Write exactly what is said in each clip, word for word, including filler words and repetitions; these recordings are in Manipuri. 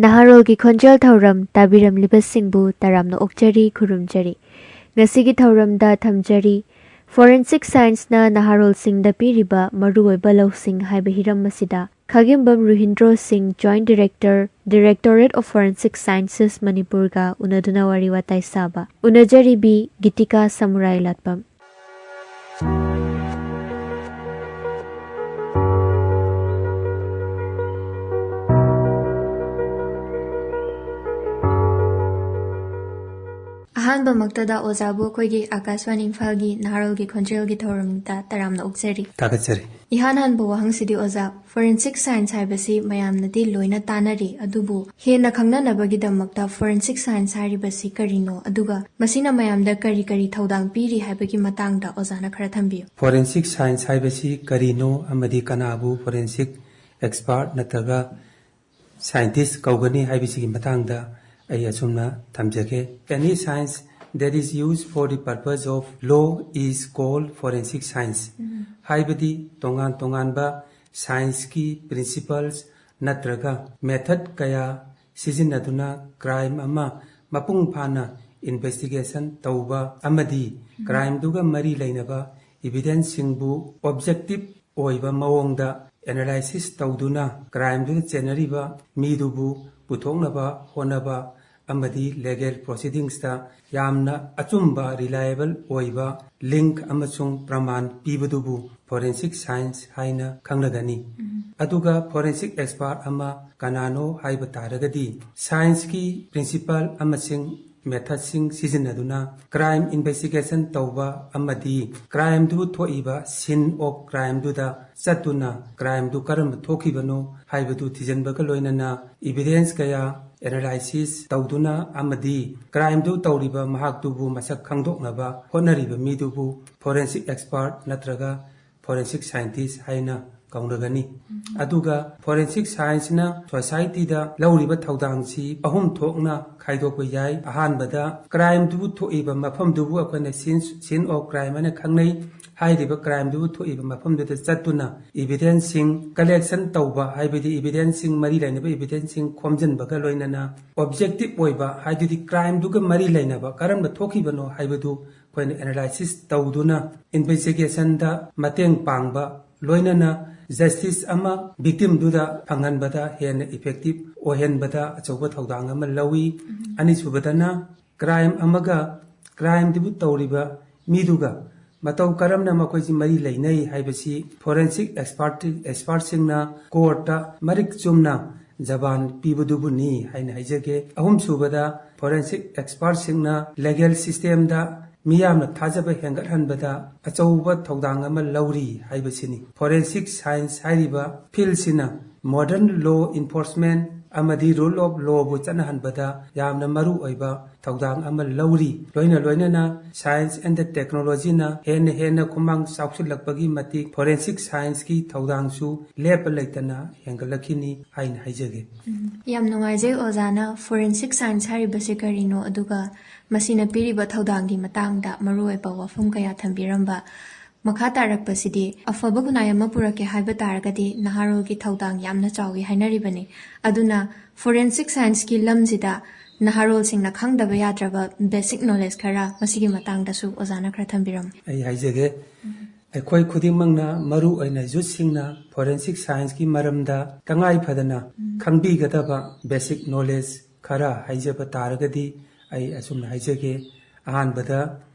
ꯅꯍꯥꯔꯣꯜꯒꯤ ꯈꯣꯟꯖꯦꯜ ꯊꯧꯔꯝ ꯇꯥꯕꯤꯔꯝꯂꯤꯕꯁꯤꯡꯕꯨ ꯇꯔꯥꯝꯅ ꯑꯣꯛꯆꯔꯤ, ꯈꯨꯔꯨꯝꯖꯔꯤ꯫ ꯉꯁꯤꯒꯤ ꯊꯧꯔꯝꯗ ꯊꯝꯖꯔꯤ, Forensic Scienceꯅ ꯅꯍꯥꯔꯣꯜꯁꯤꯡꯗ ꯄꯤꯔꯤꯕ ꯃꯔꯨꯑꯣꯏꯕ ꯂꯧꯁꯤꯡ ꯍꯥꯏꯕ ꯍꯤꯔꯝ ꯑꯁꯤꯗ ꯈꯥꯒꯦꯝꯕꯝ ꯔꯨꯍꯤꯟꯗ꯭ꯔꯣ ꯁꯤꯡ, Joint Director, Directorate of Forensic Sciences, ꯃꯅꯤꯄꯨꯔꯒ ꯎꯅꯗꯨꯅ ꯋꯥꯔꯤ ꯋꯥꯇꯥꯏ ꯁꯥꯕ꯫ ꯎꯅꯖꯔꯤꯕꯤ ꯒꯤꯇꯤꯀꯥ ꯁꯃꯨꯔꯥꯏ ꯂꯥꯠꯄꯝ꯫ ꯑꯍꯥꯟꯕꯃꯛꯇꯗ ꯑꯣꯖꯥꯕꯨ ꯑꯩꯈꯣꯏꯒꯤ ꯑꯥꯀꯥꯁꯕꯥꯅꯤ ꯏꯝꯐꯥꯜꯒꯤ ꯅꯍꯥꯔꯣꯜꯒꯤ ꯈꯣꯟꯖꯦꯜꯒꯤ ꯊꯧꯔꯝꯗ ꯇꯔꯥꯝꯅ ꯑꯣꯛꯆꯔꯤ꯫ ꯊꯥꯒꯠꯆꯔꯤ꯫ ꯏꯍꯥꯟ ꯍꯥꯟꯕ ꯋꯥꯍꯪꯁꯤꯗꯤ ꯑꯣꯖꯥ, Forensic Science ꯍꯥꯏꯕꯁꯤ ꯃꯌꯥꯝꯅꯗꯤ ꯂꯣꯏꯅ ꯇꯥꯅꯔꯤ, ꯑꯗꯨꯕꯨ ꯍꯦꯟꯅ ꯈꯪꯅꯅꯕꯒꯤꯗꯃꯛꯇ Forensic Science ꯍꯥꯏꯔꯤꯕꯁꯤ ꯀꯔꯤꯅꯣ, ꯑꯗꯨꯒ ꯃꯁꯤꯅ ꯃꯌꯥꯝꯗ ꯀꯔꯤ ꯀꯔꯤ ꯊꯧꯗꯥꯡ ꯄꯤꯔꯤ ꯍꯥꯏꯕꯒꯤ ꯃꯇꯥꯡꯗ ꯑꯣꯖꯥꯅ ꯈꯔ ꯊꯝꯕꯤꯌꯨ꯫ Forensic Science ꯍꯥꯏꯕꯁꯤ ꯀꯔꯤꯅꯣ ꯑꯃꯗꯤ ꯀꯅꯥꯕꯨ Forensic Expert ꯅꯠꯇ꯭ꯔꯒ Scientist ꯀꯧꯒꯅꯤ ꯍꯥꯏꯕꯁꯤꯒꯤ ꯃꯇꯥꯡꯗ ꯑꯩ ꯑꯁꯨꯝꯅ ꯊꯝꯖꯒꯦ꯫ Any science that is used for the purpose of law is called forensic science꯫ ꯍꯥꯏꯕꯗꯤ ꯇꯣꯉꯥꯟ ꯇꯣꯉꯥꯟꯕ scienceꯀꯤ principles ꯅꯠꯇ꯭ꯔꯒ method ꯀꯌꯥ ꯁꯤꯖꯤꯟꯅꯗꯨꯅ crime ꯑꯃ ꯃꯄꯨꯡ ꯐꯥꯅ investigation ꯇꯧꯕ ꯑꯃꯗꯤ crimeꯗꯨꯒ ꯃꯔꯤ ꯂꯩꯅꯕ evidenceꯁꯤꯡꯕꯨ objective ꯑꯣꯏꯕ ꯃꯑꯣꯡꯗ analysis ꯇꯧꯗꯨꯅ crimeꯗꯨꯗ ꯆꯦꯟꯅꯔꯤꯕ ꯃꯤꯗꯨꯕꯨ ꯄꯨꯊꯣꯛꯅꯕ ꯍꯣꯠꯅꯕ ꯑꯃꯗꯤ legal proceedingsꯇ ꯌꯥꯝꯅ ꯑꯆꯨꯝꯕ, reliable ꯑꯣꯏꯕ link ꯑꯃꯁꯨꯡ ꯄ꯭ꯔꯃꯥꯟ ꯄꯤꯕꯗꯨꯕꯨ Forensic Science ꯍꯥꯏꯅ ꯈꯪꯅꯒꯅꯤ꯫ ꯑꯗꯨꯒ Forensic Expert ꯑꯃ ꯀꯅꯥꯅꯣ ꯍꯥꯏꯕ ꯇꯥꯔꯒꯗꯤ, scienceꯀꯤ principle ꯑꯃꯁꯨꯡ methodꯁꯤꯡ ꯁꯤꯖꯤꯟꯅꯗꯨꯅ crime investigation ꯇꯧꯕ ꯑꯃꯗꯤ crimeꯗꯨ ꯊꯣꯛꯏꯕ scene of crimeꯗꯨꯗ ꯆꯠꯇꯨꯅ crimeꯗꯨ ꯀꯔꯝꯅ ꯊꯣꯛꯈꯤꯕꯅꯣ ꯍꯥꯏꯕꯗꯨ ꯊꯤꯖꯤꯟꯕꯒ ꯂꯣꯏꯅꯅ evidence ꯀꯌꯥ analysis ꯇꯧꯗꯨꯅ ꯑꯃꯗꯤ crimeꯗꯨ ꯇꯧꯔꯤꯕ ꯃꯍꯥꯛꯇꯨꯕꯨ ꯃꯁꯛ ꯈꯪꯗꯣꯛꯅꯕ ꯍꯣꯠꯅꯔꯤꯕ ꯃꯤꯗꯨꯕꯨ Forensic Expert ꯅꯠꯇ꯭ꯔꯒ Forensic Scientist ꯍꯥꯏꯅ ꯇꯧꯅꯒꯅꯤ꯫ ꯑꯗꯨꯒ forensic scienceꯅ societyꯗ ꯂꯧꯔꯤꯕ ꯊꯧꯗꯥꯡꯁꯤ ꯑꯍꯨꯝ ꯊꯣꯛꯅ ꯈꯥꯏꯗꯣꯛꯄ ꯌꯥꯏ꯫ ꯑꯍꯥꯟꯕꯗ crimeꯗꯨꯕꯨ ꯊꯣꯛꯏꯕ ꯃꯐꯝꯗꯨꯕꯨ ꯑꯩꯈꯣꯏꯅ scene, scene of crime ꯍꯥꯏꯅ ꯈꯪꯅꯩ꯫ ꯍꯥꯏꯔꯤꯕ crimeꯗꯨꯕꯨ ꯊꯣꯛꯏꯕ ꯃꯐꯝꯗꯨꯗ ꯆꯠꯇꯨꯅ evidenceꯁꯤꯡ collection ꯇꯧꯕ, ꯍꯥꯏꯕꯗꯤ evidenceꯁꯤꯡ, ꯃꯔꯤ ꯂꯩꯅꯕ evidenceꯁꯤꯡ ꯈꯣꯝꯖꯤꯟꯕꯒ ꯂꯣꯏꯅꯅ objective ꯑꯣꯏꯕ, ꯍꯥꯏꯗꯤ crimeꯗꯨꯒ ꯃꯔꯤ ꯂꯩꯅꯕ ꯀꯔꯝꯅ ꯊꯣꯛꯈꯤꯕꯅꯣ ꯍꯥꯏꯕꯗꯨ ꯑꯩꯈꯣꯏꯅ analysis ꯇꯧꯗꯨꯅ investigationꯗ ꯃꯇꯦꯡ ꯄꯥꯡꯕ, ꯂꯣꯏꯅꯅ justice ꯑꯃ victimꯗꯨꯗ ꯐꯪꯍꯟꯕꯗ ꯍꯦꯟꯅ effective ꯑꯣꯏꯍꯟꯕꯗ ꯑꯆꯧꯕ ꯊꯧꯗꯥꯡ ꯑꯃ ꯂꯧꯏ꯫ ꯑꯅꯤꯁꯨꯕꯗꯅ crime ꯑꯃꯒ crimeꯗꯨꯕꯨ ꯇꯧꯔꯤꯕ ꯃꯤꯗꯨꯒ ꯃꯇꯧ ꯀꯔꯝꯅ ꯃꯈꯣꯏꯁꯤ ꯃꯔꯤ ꯂꯩꯅꯩ ꯍꯥꯏꯕꯁꯤ forensic expert, expertꯁꯤꯡꯅ courtꯇ ꯃꯔꯤꯛ ꯆꯨꯝꯅ ꯖꯕꯥꯟ ꯄꯤꯕꯗꯨꯕꯨꯅꯤ ꯍꯥꯏꯅ ꯍꯥꯏꯖꯒꯦ꯫ ꯑꯍꯨꯝꯁꯨꯕꯗ, forensic expertꯁꯤꯡꯅ legal systemꯗ ꯃꯤꯌꯥꯝꯅ ꯊꯥꯖꯕ ꯍꯦꯟꯒꯠꯍꯟꯕꯗ ꯑꯆꯧꯕ ꯊꯧꯗꯥꯡ ꯑꯃ ꯂꯧꯔꯤ ꯍꯥꯏꯕꯁꯤꯅꯤ꯫ Forensic science ꯍꯥꯏꯔꯤꯕ fieldꯁꯤꯅ modern law enforcement ꯑꯃꯗꯤ rule of lawꯕꯨ ꯆꯠꯅꯍꯟꯕꯗ ꯌꯥꯝꯅ ꯃꯔꯨ ꯑꯣꯏꯕ ꯊꯧꯗꯥꯡ ꯑꯃ ꯂꯧꯔꯤ꯫ ꯂꯣꯏꯅ ꯂꯣꯏꯅꯅ science and technologyꯅ ꯍꯦꯟꯅ ꯍꯦꯟꯅ ꯈꯨꯃꯥꯡ ꯆꯥꯎꯁꯤꯜꯂꯛꯄꯒꯤ ꯃꯇꯤꯛ forensic scienceꯀꯤ ꯊꯧꯗꯥꯡꯁꯨ ꯂꯦꯞꯄ ꯂꯩꯇꯅ ꯍꯦꯟꯒꯠꯂꯛꯈꯤꯅꯤ ꯍꯥꯏꯅ ꯍꯥꯏꯖꯒꯦ꯫ ꯌꯥꯝ ꯅꯨꯡꯉꯥꯏꯖꯩ ꯑꯣꯖꯥꯅ forensic science ꯍꯥꯏꯔꯤꯕꯁꯤ ꯀꯔꯤꯅꯣ, ꯑꯗꯨꯒ ꯃꯁꯤꯅ ꯄꯤꯔꯤꯕ ꯊꯧꯗꯥꯡꯒꯤ ꯃꯇꯥꯡꯗ ꯃꯔꯨꯑꯣꯏꯕ ꯋꯥꯐꯝ ꯀꯌꯥ ꯊꯝꯕꯤꯔꯝꯕ꯫ ꯃꯈꯥ ꯇꯥꯔꯛꯄꯁꯤꯗꯤ ꯑꯐꯕ ꯈꯨꯟꯅꯥꯏ ꯑꯃ ꯄꯨꯔꯛꯀꯦ ꯍꯥꯏꯕ ꯇꯥꯔꯒꯗꯤ ꯅꯍꯥꯔꯣꯜꯒꯤ ꯊꯧꯗꯥꯡ ꯌꯥꯝꯅ ꯆꯥꯎꯏ ꯍꯥꯏꯅꯔꯤꯕꯅꯤ꯫ ꯑꯗꯨꯅ forensic scienceꯀꯤ ꯂꯝꯁꯤꯗ ꯅꯍꯥꯔꯣꯜꯁꯤꯡꯅ ꯈꯪꯗꯕ ꯌꯥꯗ꯭ꯔꯕ basic knowledge ꯈꯔ ꯃꯁꯤꯒꯤ ꯃꯇꯥꯡꯗꯁꯨ ꯑꯣꯖꯥꯅ ꯈꯔ ꯊꯝꯕꯤꯔꯝꯃꯨ꯫ ꯑꯩ ꯍꯥꯏꯖꯒꯦ꯫ ꯑꯩꯈꯣꯏ ꯈꯨꯗꯤꯡꯃꯛꯅ, ꯃꯔꯨ ꯑꯣꯏꯅ youthꯁꯤꯡꯅ forensic scienceꯀꯤ ꯃꯔꯝꯗ ꯇꯉꯥꯏ ꯐꯗꯅ ꯈꯪꯕꯤꯒꯗꯕ basic knowledge ꯈꯔ ꯍꯥꯏꯖꯕ ꯇꯥꯔꯒꯗꯤ ꯑꯩ ꯑꯁꯨꯝꯅ ꯍꯥꯏꯖꯒꯦ꯫ ꯑꯍꯥꯟꯕꯗ,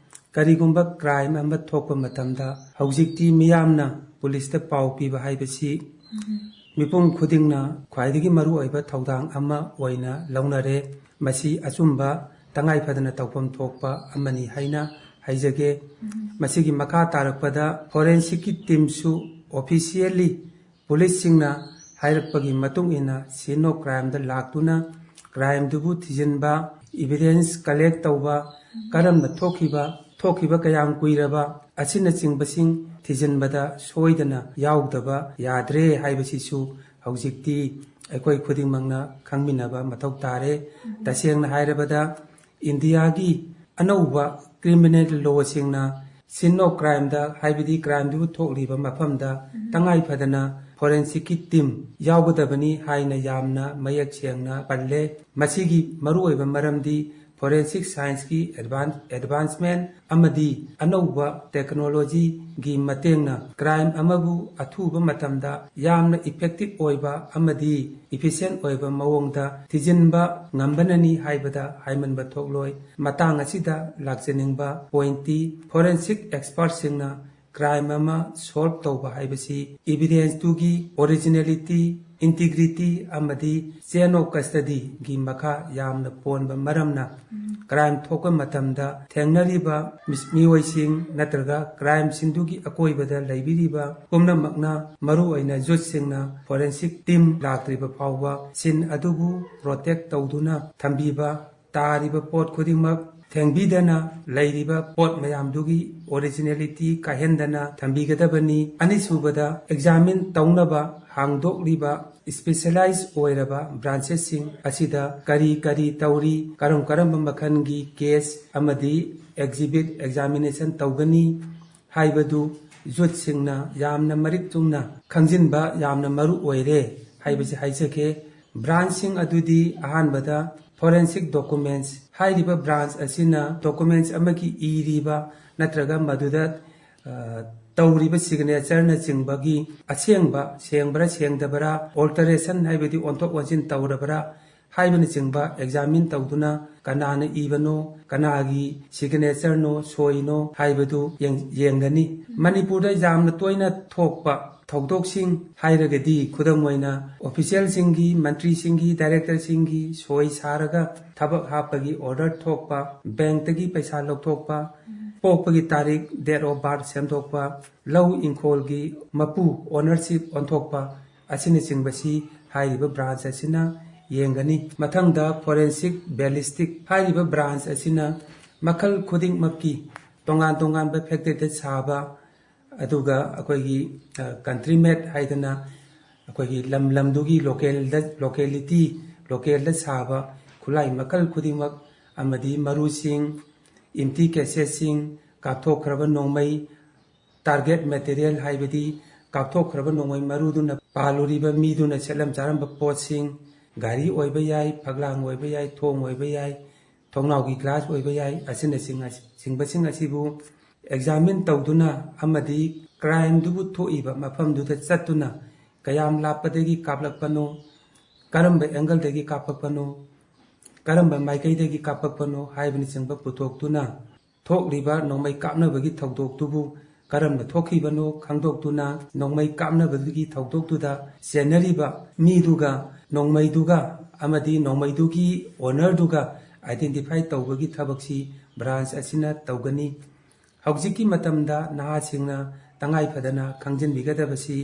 ꯀꯔꯤꯒꯨꯝꯕ crime ꯑꯃ ꯊꯣꯛꯄ ꯃꯇꯝꯗ ꯍꯧꯖꯤꯛꯇꯤ ꯃꯤꯌꯥꯝꯅ ꯄꯨꯂꯤꯁꯇ ꯄꯥꯎ ꯄꯤꯕ ꯍꯥꯏꯕꯁꯤ ꯃꯤꯄꯨꯝ ꯈꯨꯗꯤꯡꯅ ꯈ꯭ꯋꯥꯏꯗꯒꯤ ꯃꯔꯨꯑꯣꯏꯕ ꯊꯧꯗꯥꯡ ꯑꯃ ꯑꯣꯏꯅ ꯂꯧꯅꯔꯦ꯫ ꯃꯁꯤ ꯑꯆꯨꯝꯕ, ꯇꯉꯥꯏ ꯐꯗꯅ ꯇꯧꯐꯝ ꯊꯣꯛꯄ ꯑꯃꯅꯤ ꯍꯥꯏꯅ ꯍꯥꯏꯖꯒꯦ꯫ ꯃꯁꯤꯒꯤ ꯃꯈꯥ ꯇꯥꯔꯛꯄꯗ forensicꯀꯤ teamꯁꯨ officially ꯄꯨꯂꯤꯁꯁꯤꯡꯅ ꯍꯥꯏꯔꯛꯄꯒꯤ ꯃꯇꯨꯡ ꯏꯟꯅ scene of crimeꯗ ꯂꯥꯛꯇꯨꯅ crimeꯗꯨꯕꯨ ꯊꯤꯖꯤꯟꯕ, evidence collect ꯇꯧꯕ, ꯀꯔꯝꯅ ꯊꯣꯛꯈꯤꯕ, ꯊꯣꯛꯈꯤꯕ ꯀꯌꯥꯝ ꯀꯨꯏꯔꯕ ꯑꯁꯤꯅꯆꯤꯡꯕꯁꯤꯡ ꯊꯤꯖꯤꯟꯕꯗ ꯁꯣꯏꯗꯅ ꯌꯥꯎꯗꯕ ꯌꯥꯗ꯭ꯔꯦ ꯍꯥꯏꯕꯁꯤꯁꯨ ꯍꯧꯖꯤꯛꯇꯤ ꯑꯩꯈꯣꯏ ꯈꯨꯗꯤꯡꯃꯛꯅ ꯈꯪꯃꯤꯟꯅꯕ ꯃꯊꯧ ꯇꯥꯔꯦ꯫ ꯇꯁꯦꯡꯅ ꯍꯥꯏꯔꯕꯗ, ꯏꯟꯗꯤꯌꯥꯒꯤ ꯑꯅꯧꯕ criminal lawꯁꯤꯡꯅ scene of crimeꯗ, ꯍꯥꯏꯕꯗꯤ crimeꯗꯨ ꯊꯣꯛꯂꯤꯕ ꯃꯐꯝꯗ, ꯇꯉꯥꯏ ꯐꯗꯅ forensicꯀꯤ team ꯌꯥꯎꯒꯗꯕꯅꯤ ꯍꯥꯏꯅ ꯌꯥꯝꯅ ꯃꯌꯦꯛ ꯁꯦꯡꯅ ꯄꯜꯂꯦ꯫ ꯃꯁꯤꯒꯤ ꯃꯔꯨꯑꯣꯏꯕ ꯃꯔꯝꯗꯤ forensic scienceꯀꯤ advan-, advancement ꯑꯃꯗꯤ ꯑꯅꯧꯕ technologyꯒꯤ ꯃꯇꯦꯡꯅ crime ꯑꯃꯕꯨ ꯑꯊꯨꯕ ꯃꯇꯝꯗ ꯌꯥꯝꯅ effective ꯑꯣꯏꯕ ꯑꯃꯗꯤ efficient ꯑꯣꯏꯕ ꯃꯑꯣꯡꯗ ꯊꯤꯖꯤꯟꯕ ꯉꯝꯕꯅꯅꯤ ꯍꯥꯏꯕꯗ ꯍꯥꯏꯃꯟꯕ ꯊꯣꯛꯂꯣꯏ꯫ ꯃꯇꯥꯡ ꯑꯁꯤꯗ ꯂꯥꯛꯆꯅꯤꯡꯕ pointꯇꯤ, forensic expertꯁꯤꯡꯅ crime ꯑꯃ solve ꯇꯧꯕ ꯍꯥꯏꯕꯁꯤ evidenceꯗꯨꯒꯤ originality, integrity ꯑꯃꯗꯤ chain of custodyꯒꯤ ꯃꯈꯥ ꯌꯥꯝꯅ ꯄꯣꯟꯕ ꯃꯔꯝꯅ, crime ꯊꯣꯛꯄ ꯃꯇꯝꯗ ꯊꯦꯡꯅꯔꯤꯕ ꯃꯤꯑꯣꯏꯁꯤꯡ ꯅꯠꯇ꯭ꯔꯒ crimeꯁꯤꯡꯗꯨꯒꯤ ꯑꯀꯣꯏꯕꯗ ꯂꯩꯕꯤꯔꯤꯕ ꯄꯨꯝꯅꯃꯛꯅ, ꯃꯔꯨꯑꯣꯏꯅ youthꯁꯤꯡꯅ forensic team ꯂꯥꯛꯇ꯭ꯔꯤꯕ ꯐꯥꯎꯕ scene ꯑꯗꯨꯕꯨ protect ꯇꯧꯗꯨꯅ ꯊꯝꯕꯤꯕ, ꯇꯥꯔꯤꯕ ꯄꯣꯠ ꯈꯨꯗꯤꯡꯃꯛ ꯊꯦꯡꯕꯤꯗꯅ ꯂꯩꯔꯤꯕ ꯄꯣꯠ ꯃꯌꯥꯝꯗꯨꯒꯤ originality ꯀꯥꯏꯍꯟꯗꯅ ꯊꯝꯕꯤꯒꯗꯕꯅꯤ꯫ ꯑꯅꯤꯁꯨꯕꯗ, examine ꯇꯧꯅꯕ ꯍꯥꯡꯗꯣꯛꯂꯤꯕ specialize ꯑꯣꯏꯔꯕ branchesꯁꯤꯡ ꯑꯁꯤꯗ ꯀꯔꯤ ꯀꯔꯤ ꯇꯧꯔꯤ, ꯀꯔꯝ ꯀꯔꯝꯕ ꯃꯈꯜꯒꯤ case ꯑꯃꯗꯤ exhibit examination ꯇꯧꯒꯅꯤ ꯍꯥꯏꯕꯗꯨ youthꯁꯤꯡꯅ ꯌꯥꯝꯅ ꯃꯔꯤꯛ ꯆꯨꯝꯅ ꯈꯪꯖꯤꯟꯕ ꯌꯥꯝꯅ ꯃꯔꯨ ꯑꯣꯏꯔꯦ ꯍꯥꯏꯕꯁꯤ ꯍꯥꯏꯖꯒꯦ꯫ Branchꯁꯤꯡ ꯑꯗꯨꯗꯤ, ꯑꯍꯥꯟꯕꯗ, forensic documents꯫ ꯍꯥꯏꯔꯤꯕ branch ꯑꯁꯤꯅ documents ꯑꯃꯒꯤ ꯏꯔꯤꯕ ꯅꯠꯇ꯭ꯔꯒ ꯃꯗꯨꯗ, ꯑ, ꯇꯧꯔꯤꯕ signatureꯅꯆꯤꯡꯕꯒꯤ ꯑꯁꯦꯡꯕ, ꯁꯦꯡꯕ꯭ꯔꯥ ꯁꯦꯡꯗꯕ꯭ꯔꯥ, alteration ꯍꯥꯏꯕꯗꯤ ꯑꯣꯟꯊꯣꯛ ꯑꯣꯟꯁꯤꯟ ꯇꯧꯔꯕ꯭ꯔꯥ ꯍꯥꯏꯕꯅꯆꯤꯡꯕ examine ꯇꯧꯗꯨꯅ, ꯀꯅꯥꯅ ꯏꯕꯅꯣ, ꯀꯅꯥꯒꯤ signatureꯅꯣ, ꯁꯣꯏꯅꯣ ꯍꯥꯏꯕꯗꯨ ꯌꯦꯡ-, ꯌꯦꯡꯒꯅꯤ꯫ ꯃꯅꯤꯄꯨꯔꯗ ꯌꯥꯝꯅ ꯇꯣꯏꯅ ꯊꯣꯛꯄ ꯊꯧꯗꯣꯛꯁꯤꯡ ꯍꯥꯏꯔꯒꯗꯤ, ꯈꯨꯗꯝ ꯑꯣꯏꯅ, officialꯁꯤꯡꯒꯤ, ꯃꯟꯇ꯭ꯔꯤꯁꯤꯡꯒꯤ, directorꯁꯤꯡꯒꯤ ꯁꯣꯏ ꯁꯥꯔꯒ ꯊꯕꯛ ꯍꯥꯞꯄꯒꯤ order ꯊꯣꯛꯄ, bankꯇꯒꯤ ꯄꯩꯁꯥ ꯂꯧꯊꯣꯛꯄ, ꯄꯣꯛꯄꯒꯤ ꯇꯥꯔꯤꯛ, date of birth ꯁꯦꯝꯗꯣꯛꯄ, ꯂꯧ ꯏꯪꯈꯣꯜꯒꯤ ꯃꯄꯨ, ownership ꯑꯣꯟꯊꯣꯛꯄ, ꯑꯁꯤꯅꯆꯤꯡꯕꯁꯤ ꯍꯥꯏꯔꯤꯕ branch ꯑꯁꯤꯅ ꯌꯦꯡꯒꯅꯤ꯫ ꯃꯊꯪꯗ, forensic ballistic꯫ ꯍꯥꯏꯔꯤꯕ branch ꯑꯁꯤꯅ ꯃꯈꯜ ꯈꯨꯗꯤꯡꯃꯛꯀꯤ ꯇꯣꯉꯥꯟ ꯇꯣꯉꯥꯟꯕ factoryꯗ ꯁꯥꯕ, ꯑꯗꯨꯒ ꯑꯩꯈꯣꯏꯒꯤ ꯀꯟꯇ꯭ꯔꯤ ꯃꯦꯠ ꯍꯥꯏꯗꯅ ꯑꯩꯈꯣꯏꯒꯤ ꯂꯝ ꯂꯝꯗꯨꯒꯤ ꯂꯣꯀꯦꯜꯗ, ꯂꯣꯀꯦꯂꯤꯇꯤ, ꯂꯣꯀꯦꯜꯗ ꯁꯥꯕ ꯈꯨꯠꯂꯥꯏ ꯃꯈꯜ ꯈꯨꯗꯤꯡꯃꯛ ꯑꯃꯗꯤ ꯃꯔꯨꯁꯤꯡ, ꯏꯝꯇꯤ ꯀꯦꯁꯦꯁꯁꯤꯡ, ꯀꯥꯞꯊꯣꯛꯈ꯭ꯔꯕ ꯅꯣꯡꯃꯩ, ꯇꯥꯔꯒꯦꯠ ꯃꯦꯇꯔꯤꯌꯦꯜ ꯍꯥꯏꯕꯗꯤ ꯀꯥꯞꯊꯣꯛꯈ꯭ꯔꯕ ꯅꯣꯡꯃꯩ ꯃꯔꯨꯗꯨꯅ ꯄꯥꯜꯂꯨꯔꯤꯕ ꯃꯤꯗꯨꯅ ꯁꯦꯠꯂꯝ ꯆꯥꯔꯝꯕ ꯄꯣꯠꯁꯤꯡ, ꯒꯥꯔꯤ ꯑꯣꯏꯕ ꯌꯥꯏ, ꯐꯛꯂꯥꯡ ꯑꯣꯏꯕ ꯌꯥꯏ, ꯊꯣꯡ ꯑꯣꯏꯕ ꯌꯥꯏ, ꯊꯣꯡꯅꯥꯎꯒꯤ ꯒ꯭ꯂꯥꯁ ꯑꯣꯏꯕ ꯌꯥꯏ, ꯑꯁꯤꯅꯆꯤꯡꯕꯁꯤꯡ ꯑꯁꯤꯕꯨ ꯑꯦꯛꯖꯥꯃꯤꯟ ꯇꯧꯗꯨꯅ ꯑꯃꯗꯤ ꯀ꯭ꯔꯥꯏꯝꯗꯨꯕꯨ ꯊꯣꯛꯏꯕ ꯃꯐꯝꯗꯨꯗ ꯆꯠꯇꯨꯅ ꯀꯌꯥꯝ ꯂꯥꯞꯄꯗꯒꯤ ꯀꯥꯞꯂꯛꯄꯅꯣ, ꯀꯔꯝꯕ ꯑꯦꯡꯒꯜꯗꯒꯤ ꯀꯥꯞꯂꯛꯄꯅꯣ, ꯀꯔꯝꯕ ꯃꯥꯏꯀꯩꯗꯒꯤ ꯀꯥꯞꯂꯛꯄꯅꯣ ꯍꯥꯏꯕꯅꯆꯤꯡꯕ ꯄꯨꯊꯣꯛꯇꯨꯅ ꯊꯣꯛꯂꯤꯕ ꯅꯣꯡꯃꯩ ꯀꯥꯞꯅꯕꯒꯤ ꯊꯧꯗꯣꯛꯇꯨꯕꯨ ꯀꯔꯝꯅ ꯊꯣꯛꯈꯤꯕꯅꯣ ꯈꯪꯗꯣꯛꯇꯨꯅ ꯅꯣꯡꯃꯩ ꯀꯥꯞꯅꯕꯗꯨꯒꯤ ꯊꯧꯗꯣꯛꯇꯨꯗ ꯆꯦꯟꯅꯔꯤꯕ ꯃꯤꯗꯨꯒ ꯅꯣꯡꯃꯩꯗꯨꯒ ꯑꯃꯗꯤ ꯅꯣꯡꯃꯩꯗꯨꯒꯤ ꯑꯣꯅꯔꯗꯨꯒ ꯑꯥꯏꯗꯦꯟꯇꯤꯐꯥꯏ ꯇꯧꯕꯒꯤ ꯊꯕꯛꯁꯤ ꯕ꯭ꯔꯥꯟꯁ ꯑꯁꯤꯅ ꯇꯧꯒꯅꯤ꯫ ꯍꯧꯖꯤꯛꯀꯤ ꯃꯇꯝꯗ ꯅꯍꯥꯁꯤꯡꯅ ꯇꯉꯥꯏ ꯐꯗꯅ ꯈꯪꯖꯤꯟꯕꯤꯒꯗꯕꯁꯤ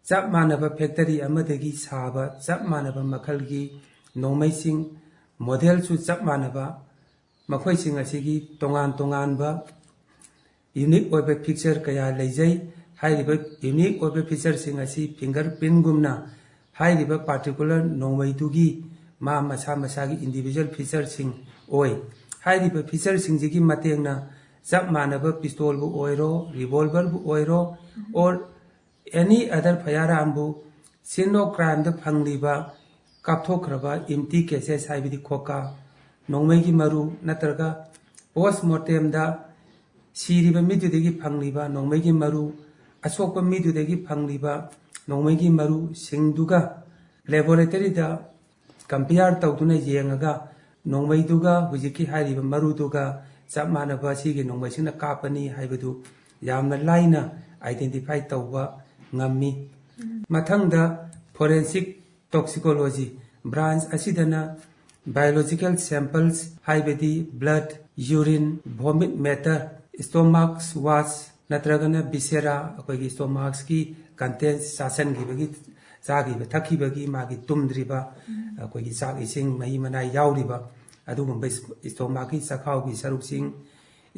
ꯆꯞ ꯃꯥꯟꯅꯕ ꯐꯦꯛꯇꯔꯤ ꯑꯃꯗꯒꯤ ꯁꯥꯕ ꯆꯞ ꯃꯥꯟꯅꯕ ꯃꯈꯜꯒꯤ ꯅꯣꯡꯃꯩꯁꯤꯡ, ꯃꯣꯗꯦꯜꯁꯨ ꯆꯞ ꯃꯥꯟꯅꯕ, ꯃꯈꯣꯏꯁꯤꯡ ꯑꯁꯤꯒꯤ ꯇꯣꯉꯥꯟ ꯇꯣꯉꯥꯟꯕ ꯌꯨꯅꯤꯛ ꯑꯣꯏꯕ ꯐꯤꯆꯔ ꯀꯌꯥ ꯂꯩꯖꯩ꯫ ꯍꯥꯏꯔꯤꯕ ꯌꯨꯅꯤꯛ ꯑꯣꯏꯕ ꯐꯤꯆꯔꯁꯤꯡ ꯑꯁꯤ ꯐꯤꯡꯒꯔ ꯄ꯭ꯔꯤꯟꯒꯨꯝꯅ ꯍꯥꯏꯔꯤꯕ ꯄꯥꯔꯇꯤꯀꯨꯂꯔ ꯅꯣꯡꯃꯩꯗꯨꯒꯤ ꯃꯥ ꯃꯁꯥ ꯃꯁꯥꯒꯤ ꯏꯟꯗꯤꯚꯤꯖꯨꯋꯦꯜ ꯐꯤꯆꯔꯁꯤꯡ ꯑꯣꯏ꯫ ꯍꯥꯏꯔꯤꯕ ꯐꯤꯆꯔꯁꯤꯡꯁꯤꯒꯤ ꯃꯇꯦꯡꯅ ꯆꯞ ꯃꯥꯟꯅꯕ ꯄꯤꯁꯇꯣꯜꯕꯨ ꯑꯣꯏꯔꯣ, ꯔꯤꯚꯣꯜꯚꯔꯕꯨ ꯑꯣꯏꯔꯣ, ꯑꯣꯔ ꯑꯦꯅꯤ ꯑꯗꯔ ꯐꯌꯥꯔ ꯑꯥꯔꯝꯕꯨ ꯁꯤꯟ ꯑꯣꯐ ꯀ꯭ꯔꯥꯏꯝꯗ ꯐꯪꯂꯤꯕ ꯀꯥꯞꯊꯣꯛꯈ꯭ꯔꯕ ꯏꯝꯇꯤ ꯀꯦꯁꯦꯁ ꯍꯥꯏꯕꯗꯤ ꯈꯣꯀꯥ, ꯅꯣꯡꯃꯩꯒꯤ ꯃꯔꯨ ꯅꯠꯇ꯭ꯔꯒ ꯄꯣꯁ ꯃꯣꯔꯇꯦꯝꯗ ꯁꯤꯔꯤꯕ ꯃꯤꯗꯨꯗꯒꯤ ꯐꯪꯂꯤꯕ ꯅꯣꯡꯃꯩꯒꯤ ꯃꯔꯨ, ꯑꯁꯣꯛꯄ ꯃꯤꯗꯨꯗꯒꯤ ꯐꯪꯂꯤꯕ ꯅꯣꯡꯃꯩꯒꯤ ꯃꯔꯨꯁꯤꯡꯗꯨꯒ ꯂꯦꯕꯣꯔꯦꯇꯔꯤꯗ ꯀꯝꯄꯤꯌꯥꯔ ꯇꯧꯗꯨꯅ ꯌꯦꯡꯉꯒ ꯅꯣꯡꯃꯩꯗꯨꯒ ꯍꯧꯖꯤꯛꯀꯤ ꯍꯥꯏꯔꯤꯕ ꯃꯔꯨꯗꯨꯒ ꯆꯞ ꯃꯥꯟꯅꯕ ꯁꯤꯒꯤ ꯅꯣꯡꯃꯩꯁꯤꯅ ꯀꯥꯞꯄꯅꯤ ꯍꯥꯏꯕꯗꯨ ꯌꯥꯝꯅ ꯂꯥꯏꯅ ꯑꯥꯏꯗꯦꯟꯇꯤꯐꯥꯏ ꯇꯧꯕ ꯉꯝꯃꯤ꯫ ꯃꯊꯪꯗ ꯐꯣꯔꯦꯟꯁꯤꯛ ꯇꯣꯛꯁꯤꯀꯣꯂꯣꯖꯤ ꯕ꯭ꯔꯥꯟꯁ ꯑꯁꯤꯗꯅ ꯕꯥꯏꯑꯣꯂꯣꯖꯤꯀꯦꯜ ꯁꯦꯝꯄꯜꯁ ꯍꯥꯏꯕꯗꯤ ꯕ꯭ꯂꯗ, ꯌꯨꯔꯤꯟ, ꯚꯣꯃꯤꯠ ꯃꯦꯇꯔ, ꯁ꯭ꯇꯣꯃꯥꯛꯁ ꯋꯥꯁ ꯅꯠꯇ꯭ꯔꯒꯅ ꯕꯤꯁꯦꯔꯥ, ꯑꯩꯈꯣꯏꯒꯤ ꯁ꯭ꯇꯣꯃꯥꯛꯁꯀꯤ ꯀꯟꯇꯦꯟꯁ ꯆꯥꯁꯟꯈꯤꯕꯒꯤ, ꯆꯥꯈꯤꯕ ꯊꯛꯈꯤꯕꯒꯤ ꯃꯥꯒꯤ ꯇꯨꯝꯗ꯭ꯔꯤꯕ, ꯑꯩꯈꯣꯏꯒꯤ ꯆꯥꯛ ꯏꯁꯤꯡ ꯃꯍꯤ ꯃꯅꯥꯏ ꯌꯥꯎꯔꯤꯕ ꯑꯗꯨꯒꯨꯝꯕ ꯁ꯭ꯇꯣꯃꯥꯛꯀꯤ ꯆꯈꯥꯎꯒꯤ ꯁꯔꯨꯛꯁꯤꯡ,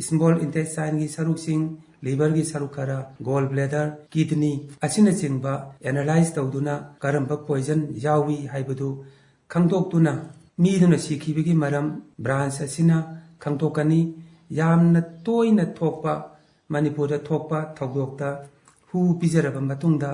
small intestine ꯒꯤ ꯁꯔꯨꯛꯁꯤꯡ, liver ꯒꯤ ꯁꯔꯨꯛ ꯈꯔ, gall bladder, kidney ꯑꯁꯤꯅꯆꯤꯡꯕ analyze ꯇꯧꯗꯨꯅ ꯀꯔꯝꯕ poison ꯌꯥꯎꯏ ꯍꯥꯏꯕꯗꯨ ꯈꯪꯗꯣꯛꯇꯨꯅ ꯃꯤꯗꯨꯅ ꯁꯤꯈꯤꯕꯒꯤ ꯃꯔꯝ branch ꯑꯁꯤꯅ ꯈꯪꯗꯣꯛꯀꯅꯤ꯫ ꯌꯥꯝꯅ ꯇꯣꯏꯅ ꯊꯣꯛꯄ, ꯃꯅꯤꯄꯨꯔꯗ ꯊꯣꯛꯄ ꯊꯧꯗꯣꯛꯇ ꯍꯨ ꯄꯤꯖꯔꯕ ꯃꯇꯨꯡꯗ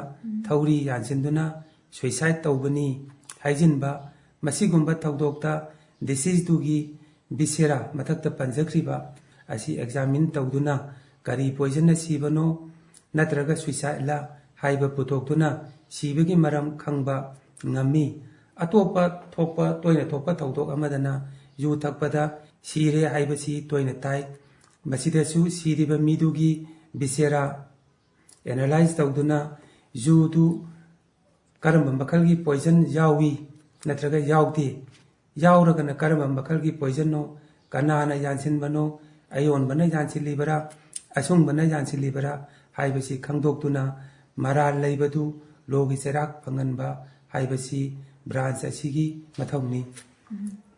ꯊꯧꯔꯤ ꯌꯥꯟꯁꯤꯟꯗꯨꯅ suicide ꯇꯧꯕꯅꯤ ꯍꯥꯏꯖꯤꯟꯕ, ꯃꯁꯤꯒꯨꯝꯕ ꯊꯧꯗꯣꯛꯇ deceased ꯇꯨꯒꯤ viscera, ꯃꯊꯛꯇ ꯄꯟꯖꯈ꯭ꯔꯤꯕ ꯑꯁꯤ examine ꯇꯧꯗꯨꯅ ꯀꯔꯤ poison ꯅ ꯁꯤꯕꯅꯣ ꯅꯠꯇ꯭ꯔꯒ suicide ꯂ ꯍꯥꯏꯕ ꯄꯨꯊꯣꯛꯇꯨꯅ ꯁꯤꯕꯒꯤ ꯃꯔꯝ ꯈꯪꯕ ꯉꯝꯃꯤ꯫ ꯑꯇꯣꯞꯄ ꯊꯣꯛꯄ, ꯇꯣꯏꯅ ꯊꯣꯛꯄ ꯊꯧꯗꯣꯛ ꯑꯃꯗꯅ ꯌꯨ ꯊꯛꯄꯗ ꯁꯤꯔꯦ ꯍꯥꯏꯕꯁꯤ ꯇꯣꯏꯅ ꯇꯥꯏ꯫ ꯃꯁꯤꯗꯁꯨ ꯁꯤꯔꯤꯕ ꯃꯤꯗꯨꯒꯤ viscera analyze ꯇꯧꯗꯨꯅ ꯌꯨꯗꯨ ꯀꯔꯝꯕ ꯃꯈꯜꯒꯤ poison ꯌꯥꯎꯏ ꯅꯠꯇ꯭ꯔꯒ ꯌꯥꯎꯗꯦ, ꯌꯥꯎꯔꯒꯅ ꯀꯔꯝꯕ ꯃꯈꯜꯒꯤ poison ꯅꯣ, ꯀꯅꯥꯅ ꯌꯥꯟꯁꯤꯟꯕꯅꯣ, ꯑꯌꯣꯟꯕꯅ ꯌꯥꯟꯁꯤꯜꯂꯤꯕꯔꯥ, ꯑꯁꯨꯡꯕꯅ ꯌꯥꯟꯁꯤꯜꯂꯤꯕꯔꯥ ꯍꯥꯏꯕꯁꯤ ꯈꯪꯗꯣꯛꯇꯨꯅ ꯃꯔꯥꯜ ꯂꯩꯕꯗꯨ law ꯒꯤ ꯆꯩꯔꯥꯛ ꯐꯪꯍꯟꯕ ꯍꯥꯏꯕꯁꯤ branch ꯑꯁꯤꯒꯤ ꯃꯊꯧꯅꯤ꯫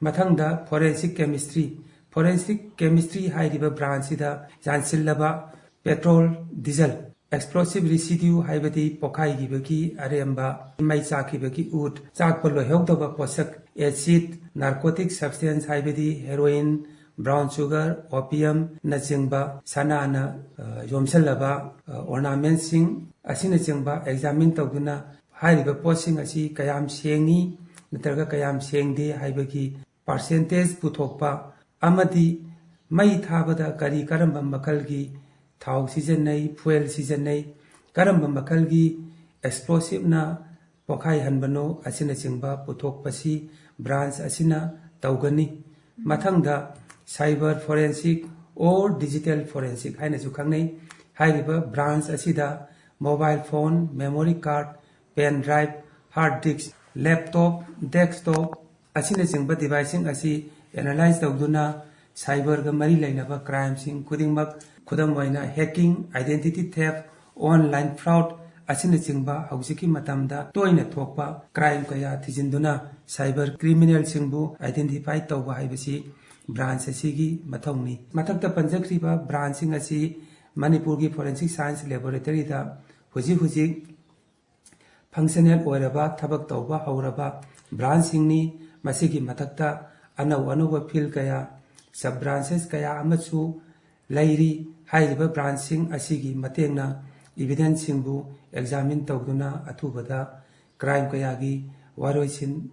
ꯃꯊꯪꯗ forensic chemistry꯫ Forensic chemistry ꯍꯥꯏꯔꯤꯕ branch ꯁꯤꯗ ꯌꯥꯟꯁꯤꯜꯂꯕ petrol, diesel, explosive residue ꯍꯥꯏꯕꯗꯤ ꯄꯣꯈꯥꯏꯈꯤꯕꯒꯤ ꯑꯔꯦꯝꯕ, ꯃꯩ ꯆꯥꯛꯈꯤꯕꯒꯤ ꯎꯠ, ꯆꯥꯛꯄ ꯂꯣꯏꯍꯧꯗꯕ ꯄꯣꯠꯁꯛ, acid, narcotic substance ꯍꯥꯏꯕꯗꯤ heroin, brown sugar, opium ꯅꯆꯤꯡꯕ, ꯁꯅꯥꯅ, ꯑ, ꯌꯣꯝꯁꯤꯜꯂꯕ, ꯑ, ornament ꯁꯤꯡ ꯑꯁꯤꯅꯆꯤꯡꯕ examine ꯇꯧꯗꯨꯅ ꯍꯥꯏꯔꯤꯕ ꯄꯣꯠꯁꯤꯡ ꯑꯁꯤ ꯀꯌꯥꯝ ꯁꯦꯡꯉꯤ ꯅꯠꯇ꯭ꯔꯒ ꯀꯌꯥꯝ ꯁꯦꯡꯗꯦ ꯍꯥꯏꯕꯒꯤ percentage ꯄꯨꯊꯣꯛꯄ ꯑꯃꯗꯤ ꯃꯩ ꯊꯥꯕꯗ ꯀꯔꯤ ꯀꯔꯝꯕ ꯃꯈꯜꯒꯤ ꯊꯥꯎ ꯁꯤꯖꯤꯟꯅꯩ, fuel ꯁꯤꯖꯤꯟꯅꯩ, ꯀꯔꯝꯕ ꯃꯈꯜꯒꯤ explosive ꯅ ꯄꯣꯈꯥꯏꯍꯟꯕꯅꯣ ꯑꯁꯤꯅꯆꯤꯡꯕ ꯄꯨꯊꯣꯛꯄꯁꯤ branch ꯑꯁꯤꯅ ꯇꯧꯒꯅꯤ꯫ ꯃꯊꯪꯗ cyber forensic or digital forensic ꯍꯥꯏꯅꯁꯨ ꯈꯪꯅꯩ꯫ ꯍꯥꯏꯔꯤꯕ branch ꯑꯁꯤꯗ mobile phone, memory card, pen drive, hard disk, laptop, desktop ꯑꯁꯤꯅꯆꯤꯡꯕ device ꯁꯤꯡ ꯑꯁꯤ analyze ꯇꯧꯗꯨꯅ cyber ꯒ ꯃꯔꯤ ꯂꯩꯅꯕ crime ꯁꯤꯡ ꯈꯨꯗꯤꯡꯃꯛ, ꯈꯨꯗꯝ ꯑꯣꯏꯅ hacking, identity theft, online fraud ꯑꯁꯤꯅꯆꯤꯡꯕ ꯍꯧꯖꯤꯛꯀꯤ ꯃꯇꯝꯗ ꯇꯣꯏꯅ ꯊꯣꯛꯄ crime ꯀꯌꯥ ꯊꯤꯖꯤꯟꯗꯨꯅ cyber criminal ꯁꯤꯡꯕꯨ identify ꯇꯧꯕ ꯍꯥꯏꯕꯁꯤ ꯕ꯭ꯔꯥꯟꯁ ꯑꯁꯤꯒꯤ ꯃꯊꯧꯅꯤ꯫ ꯃꯊꯛꯇ ꯄꯟꯖꯈ꯭ꯔꯤꯕ ꯕ꯭ꯔꯥꯟꯁꯁꯤꯡ ꯑꯁꯤ ꯃꯅꯤꯄꯨꯔꯒꯤ ꯐꯣꯔꯦꯟꯁꯤꯛ ꯁꯥꯏꯟꯁ ꯂꯦꯕꯣꯔꯦꯇꯔꯤꯗ ꯍꯧꯖꯤꯛ ꯍꯧꯖꯤꯛ ꯐꯪꯁꯅꯦꯜ ꯑꯣꯏꯔꯕ, ꯊꯕꯛ ꯇꯧꯕ ꯍꯧꯔꯕ ꯕ꯭ꯔꯥꯟꯁꯁꯤꯡꯅꯤ꯫ ꯃꯁꯤꯒꯤ ꯃꯊꯛꯇ ꯑꯅꯧ ꯑꯅꯧꯕ ꯐꯤꯜ ꯀꯌꯥ, ꯁꯕ ꯕ꯭ꯔꯥꯟꯁꯦꯁ ꯀꯌꯥ ꯑꯃꯁꯨ ꯂꯩꯔꯤ꯫ ꯍꯥꯏꯔꯤꯕ ꯕ꯭ꯔꯥꯟꯁꯁꯤꯡ ꯑꯁꯤꯒꯤ ꯃꯇꯦꯡꯅ ꯏꯕꯤꯗꯦꯟꯁꯁꯤꯡꯕꯨ ꯑꯦꯛꯖꯥꯃꯤꯟ ꯇꯧꯗꯨꯅ ꯑꯊꯨꯕꯗ ꯀ꯭ꯔꯥꯏꯝ ꯀꯌꯥꯒꯤ ꯋꯥꯔꯣꯏꯁꯤꯟ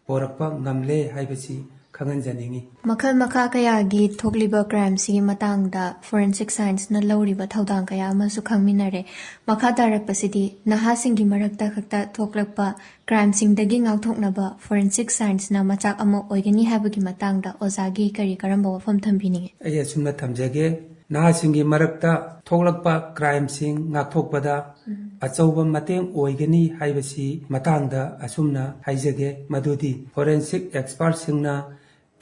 ꯄꯣꯔꯛꯄ ꯉꯝꯂꯦ ꯍꯥꯏꯕꯁꯤ ꯈꯪꯍꯟꯖꯅꯤꯡꯏ꯫ ꯃꯈꯜ ꯃꯈꯥ ꯀꯌꯥꯒꯤ ꯊꯣꯛꯂꯤꯕ ꯀ꯭ꯔꯥꯏꯝꯁꯤꯒꯤ ꯃꯇꯥꯡꯗ ꯐꯣꯔꯦꯟꯁꯤꯛ ꯁꯥꯏꯟꯁꯅ ꯂꯧꯔꯤꯕ ꯊꯧꯗꯥꯡ ꯀꯌꯥ ꯑꯃꯁꯨ ꯈꯪꯃꯤꯟꯅꯔꯦ꯫ ꯃꯈꯥ ꯇꯥꯔꯛꯄꯁꯤꯗꯤ ꯅꯍꯥꯁꯤꯡꯒꯤ ꯃꯔꯛꯇ ꯈꯛꯇ ꯊꯣꯛꯂꯛꯄ ꯀ꯭ꯔꯥꯏꯝꯁꯤꯡꯗꯒꯤ ꯉꯥꯛꯊꯣꯛꯅꯕ ꯐꯣꯔꯦꯟꯁꯤꯛ ꯁꯥꯏꯟꯁꯅ ꯃꯆꯥꯛ ꯑꯃ ꯑꯣꯏꯒꯅꯤ ꯍꯥꯏꯕꯒꯤ ꯃꯇꯥꯡꯗ ꯑꯣꯖꯥꯒꯤ ꯀꯔꯤ ꯀꯔꯝꯕ ꯋꯥꯐꯝ ꯊꯝꯕꯤꯅꯤꯡꯏ? ꯑꯩ ꯑꯁꯨꯝꯅ ꯊꯝꯖꯒꯦ, ꯅꯍꯥꯁꯤꯡꯒꯤ ꯃꯔꯛꯇ ꯊꯣꯛꯂꯛꯄ ꯀ꯭ꯔꯥꯏꯝꯁꯤꯡ ꯉꯥꯛꯊꯣꯛꯄꯗ ꯑꯆꯧꯕ ꯃꯇꯦꯡ ꯑꯣꯏꯒꯅꯤ ꯍꯥꯏꯕꯁꯤ ꯃꯇꯥꯡꯗ ꯑꯁꯨꯝꯅ ꯍꯥꯏꯖꯒꯦ, ꯃꯗꯨꯗꯤ ꯐꯣꯔꯦꯟꯁꯤꯛ ꯑꯦꯛꯁꯄꯥꯔꯠꯁꯤꯡꯅ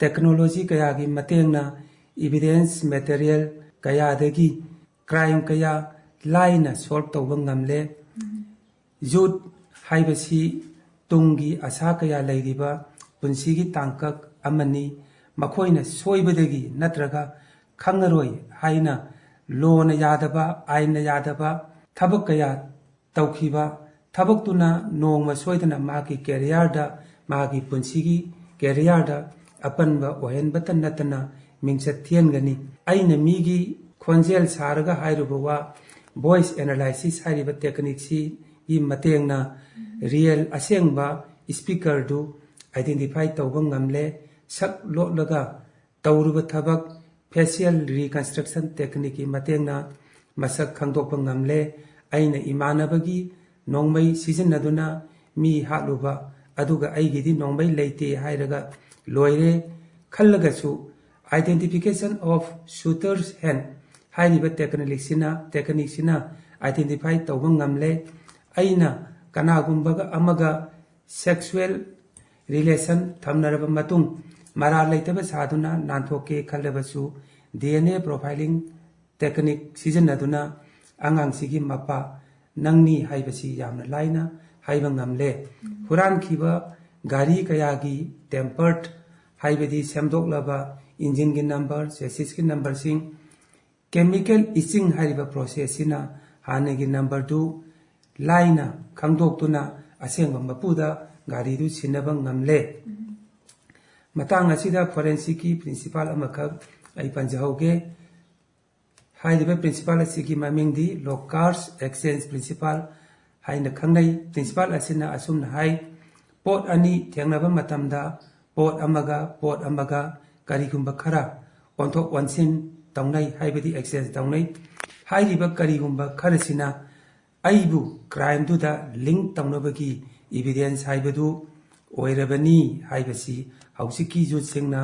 ꯇꯦꯛꯅꯣꯂꯣꯖꯤ ꯀꯌꯥꯒꯤ ꯃꯇꯦꯡꯅ ꯏꯕꯤꯗꯦꯟꯁ ꯃꯦꯇꯔꯤꯌꯦꯜ ꯀꯌꯥꯗꯒꯤ ꯀ꯭ꯔꯥꯏꯝ ꯀꯌꯥ ꯂꯥꯏꯅ ꯁꯣꯜꯕ ꯇꯧꯕ ꯉꯝꯂꯦ꯫ ꯌꯨꯠ ꯍꯥꯏꯕꯁꯤ ꯇꯨꯡꯒꯤ ꯑꯁꯥ ꯀꯌꯥ ꯂꯩꯔꯤꯕ ꯄꯨꯟꯁꯤꯒꯤ ꯇꯥꯡꯀꯛ ꯑꯃꯅꯤ꯫ ꯃꯈꯣꯏꯅ ꯁꯣꯏꯕꯗꯒꯤ ꯅꯠꯇ꯭ꯔꯒ ꯈꯪꯉꯔꯣꯏ ꯍꯥꯏꯅ ꯂꯣꯅ ꯌꯥꯗꯕ, ꯑꯥꯏꯟꯅ ꯌꯥꯗꯕ ꯊꯕꯛ ꯀꯌꯥ ꯇꯧꯈꯤꯕ ꯊꯕꯛꯇꯨꯅ ꯅꯣꯡꯃ ꯁꯣꯏꯗꯅ ꯃꯍꯥꯛꯀꯤ ꯀꯦꯔꯤꯌꯔꯗ, ꯃꯍꯥꯛꯀꯤ ꯄꯨꯟꯁꯤꯒꯤ ꯀꯦꯔꯤꯌꯔꯗ ꯑꯄꯟꯕ ꯑꯣꯏꯍꯟꯕꯇ ꯅꯠꯇꯅ ꯃꯤꯡꯆꯠ ꯊꯤꯍꯟꯒꯅꯤ꯫ ꯑꯩꯅ ꯃꯤꯒꯤ ꯈꯣꯟꯖꯦꯜ ꯁꯥꯔꯒ ꯍꯥꯏꯔꯨꯕ ꯋꯥ, ꯚꯣꯏꯁ ꯑꯦꯅꯥꯂꯥꯏꯁꯤꯁ ꯍꯥꯏꯔꯤꯕ ꯇꯦꯛꯅꯤꯛꯁꯤꯒꯤ ꯃꯇꯦꯡꯅ ꯔꯤꯌꯦꯜ ꯑꯁꯦꯡꯕ ꯏꯁꯄꯤꯀꯔꯗꯨ ꯑꯥꯏꯗꯦꯟꯇꯤꯐꯥꯏ ꯇꯧꯕ ꯉꯝꯂꯦ꯫ ꯁꯛ ꯂꯣꯠꯂꯒ ꯇꯧꯔꯨꯕ ꯊꯕꯛ ꯐꯦꯁꯤꯌꯦꯜ ꯔꯤꯀꯟꯁꯇ꯭ꯔꯛꯁꯟ ꯇꯦꯛꯅꯤꯛꯀꯤ ꯃꯇꯦꯡꯅ ꯃꯁꯛ ꯈꯪꯗꯣꯛꯄ ꯉꯝꯂꯦ꯫ ꯑꯩꯅ ꯏꯃꯥꯟꯅꯕꯒꯤ ꯅꯣꯡꯃꯩ ꯁꯤꯖꯤꯟꯅꯗꯨꯅ ꯃꯤ ꯍꯥꯠꯂꯨꯕ, ꯑꯗꯨꯒ ꯑꯩꯒꯤꯗꯤ ꯅꯣꯡꯃꯩ ꯂꯩꯇꯦ ꯍꯥꯏꯔꯒ ꯂꯣꯏꯔꯦ ꯈꯜꯂꯒꯁꯨ, identification of shooter's hand ꯍꯥꯏꯔꯤꯕ ꯇꯦꯛꯅꯤꯛꯁꯤꯅ, ꯇꯦꯛꯅꯤꯛꯁꯤꯅ ꯑꯥꯏꯗꯦꯟꯇꯤꯐꯥꯏ ꯇꯧꯕ ꯉꯝꯂꯦ꯫ ꯑꯩꯅ ꯀꯅꯥꯒꯨꯝꯕꯒ ꯑꯃꯒ ꯁꯦꯛꯁꯨꯋꯦꯜ ꯔꯤꯂꯦꯁꯟ ꯊꯝꯅꯔꯕ ꯃꯇꯨꯡ ꯃꯔꯥꯜ ꯂꯩꯇꯕ ꯁꯥꯗꯨꯅ ꯅꯥꯟꯊꯣꯛꯀꯦ ꯈꯜꯂꯕꯁꯨ, ꯗꯤ ꯑꯦꯟ ꯑꯦ ꯄ꯭ꯔꯣꯐꯥꯏꯂꯤꯡ ꯇꯦꯛꯅꯤꯛ ꯁꯤꯖꯤꯟꯅꯗꯨꯅ ꯑꯉꯥꯡꯁꯤꯒꯤ ꯃꯄꯥ ꯅꯪꯅꯤ ꯍꯥꯏꯕꯁꯤ ꯌꯥꯝꯅ ꯂꯥꯏꯅ ꯍꯥꯏꯕ ꯉꯝꯂꯦ꯫ ꯍꯨꯔꯥꯟꯈꯤꯕ ꯒꯥꯔꯤ ꯀꯌꯥꯒꯤ ꯇꯦꯝꯄꯔꯠ ꯍꯥꯏꯕꯗꯤ ꯁꯦꯝꯗꯣꯛꯂꯕ ꯏꯟꯖꯤꯟꯒꯤ ꯅꯝꯕꯔ, ꯆꯦꯁꯤꯁꯀꯤ ꯅꯝꯕꯔꯁꯤꯡ, ꯀꯦꯃꯤꯀꯦꯜ ꯏꯆꯤꯡ ꯍꯥꯏꯔꯤꯕ ꯄ꯭ꯔꯣꯁꯦꯁꯁꯤꯅ ꯍꯥꯟꯅꯒꯤ ꯅꯝꯕꯔꯗꯨ ꯂꯥꯏꯅ ꯈꯪꯗꯣꯛꯇꯨꯅ ꯑꯁꯦꯡꯕ ꯃꯄꯨꯗ ꯒꯥꯔꯤꯗꯨ ꯁꯤꯟꯅꯕ ꯉꯝꯂꯦ꯫ ꯃꯇꯥꯡ ꯑꯁꯤꯗ ꯐꯣꯔꯦꯟꯁꯤꯛꯀꯤ ꯄ꯭ꯔꯤꯟꯁꯤꯄꯥꯜ ꯑꯃꯈꯛ ꯑꯩ ꯄꯟꯖꯍꯧꯒꯦ꯫ ꯍꯥꯏꯔꯤꯕ ꯄ꯭ꯔꯤꯟꯁꯤꯄꯥꯜ ꯑꯁꯤꯒꯤ ꯃꯃꯤꯡꯗꯤ ꯂꯣꯀꯥꯔꯁ ꯑꯦꯛꯁꯆꯦꯟꯖ ꯄ꯭ꯔꯤꯟꯁꯤꯄꯥꯜ ꯍꯥꯏꯅ ꯈꯪꯅꯩ꯫ ꯄ꯭ꯔꯤꯟꯁꯤꯄꯥꯜ ꯑꯁꯤꯅ ꯑꯁꯨꯝꯅ ꯍꯥꯏ, ꯄꯣꯠ ꯑꯅꯤ ꯊꯦꯡꯅꯕ ꯃꯇꯝꯗ ꯄꯣꯠ ꯑꯃꯒ ꯄꯣꯠ ꯑꯃꯒ ꯀꯔꯤꯒꯨꯝꯕ ꯈꯔ ꯑꯣꯟꯊꯣꯛ ꯑꯣꯟꯁꯤꯟ ꯇꯧꯅꯩ, ꯍꯥꯏꯕꯗꯤ ꯑꯦꯛꯁꯆꯦꯟꯖ ꯇꯧꯅꯩ꯫ ꯍꯥꯏꯔꯤꯕ ꯀꯔꯤꯒꯨꯝꯕ ꯈꯔꯁꯤꯅ ꯑꯩꯕꯨ ꯀ꯭ꯔꯥꯏꯝꯗꯨꯗ ꯂꯤꯡꯛ ꯇꯧꯅꯕꯒꯤ ꯏꯚꯤꯗꯦꯟꯁ ꯍꯥꯏꯕꯗꯨ ꯑꯣꯏꯔꯕꯅꯤ ꯍꯥꯏꯕꯁꯤ ꯍꯧꯖꯤꯛꯀꯤ ꯌꯨꯠꯁꯤꯡꯅ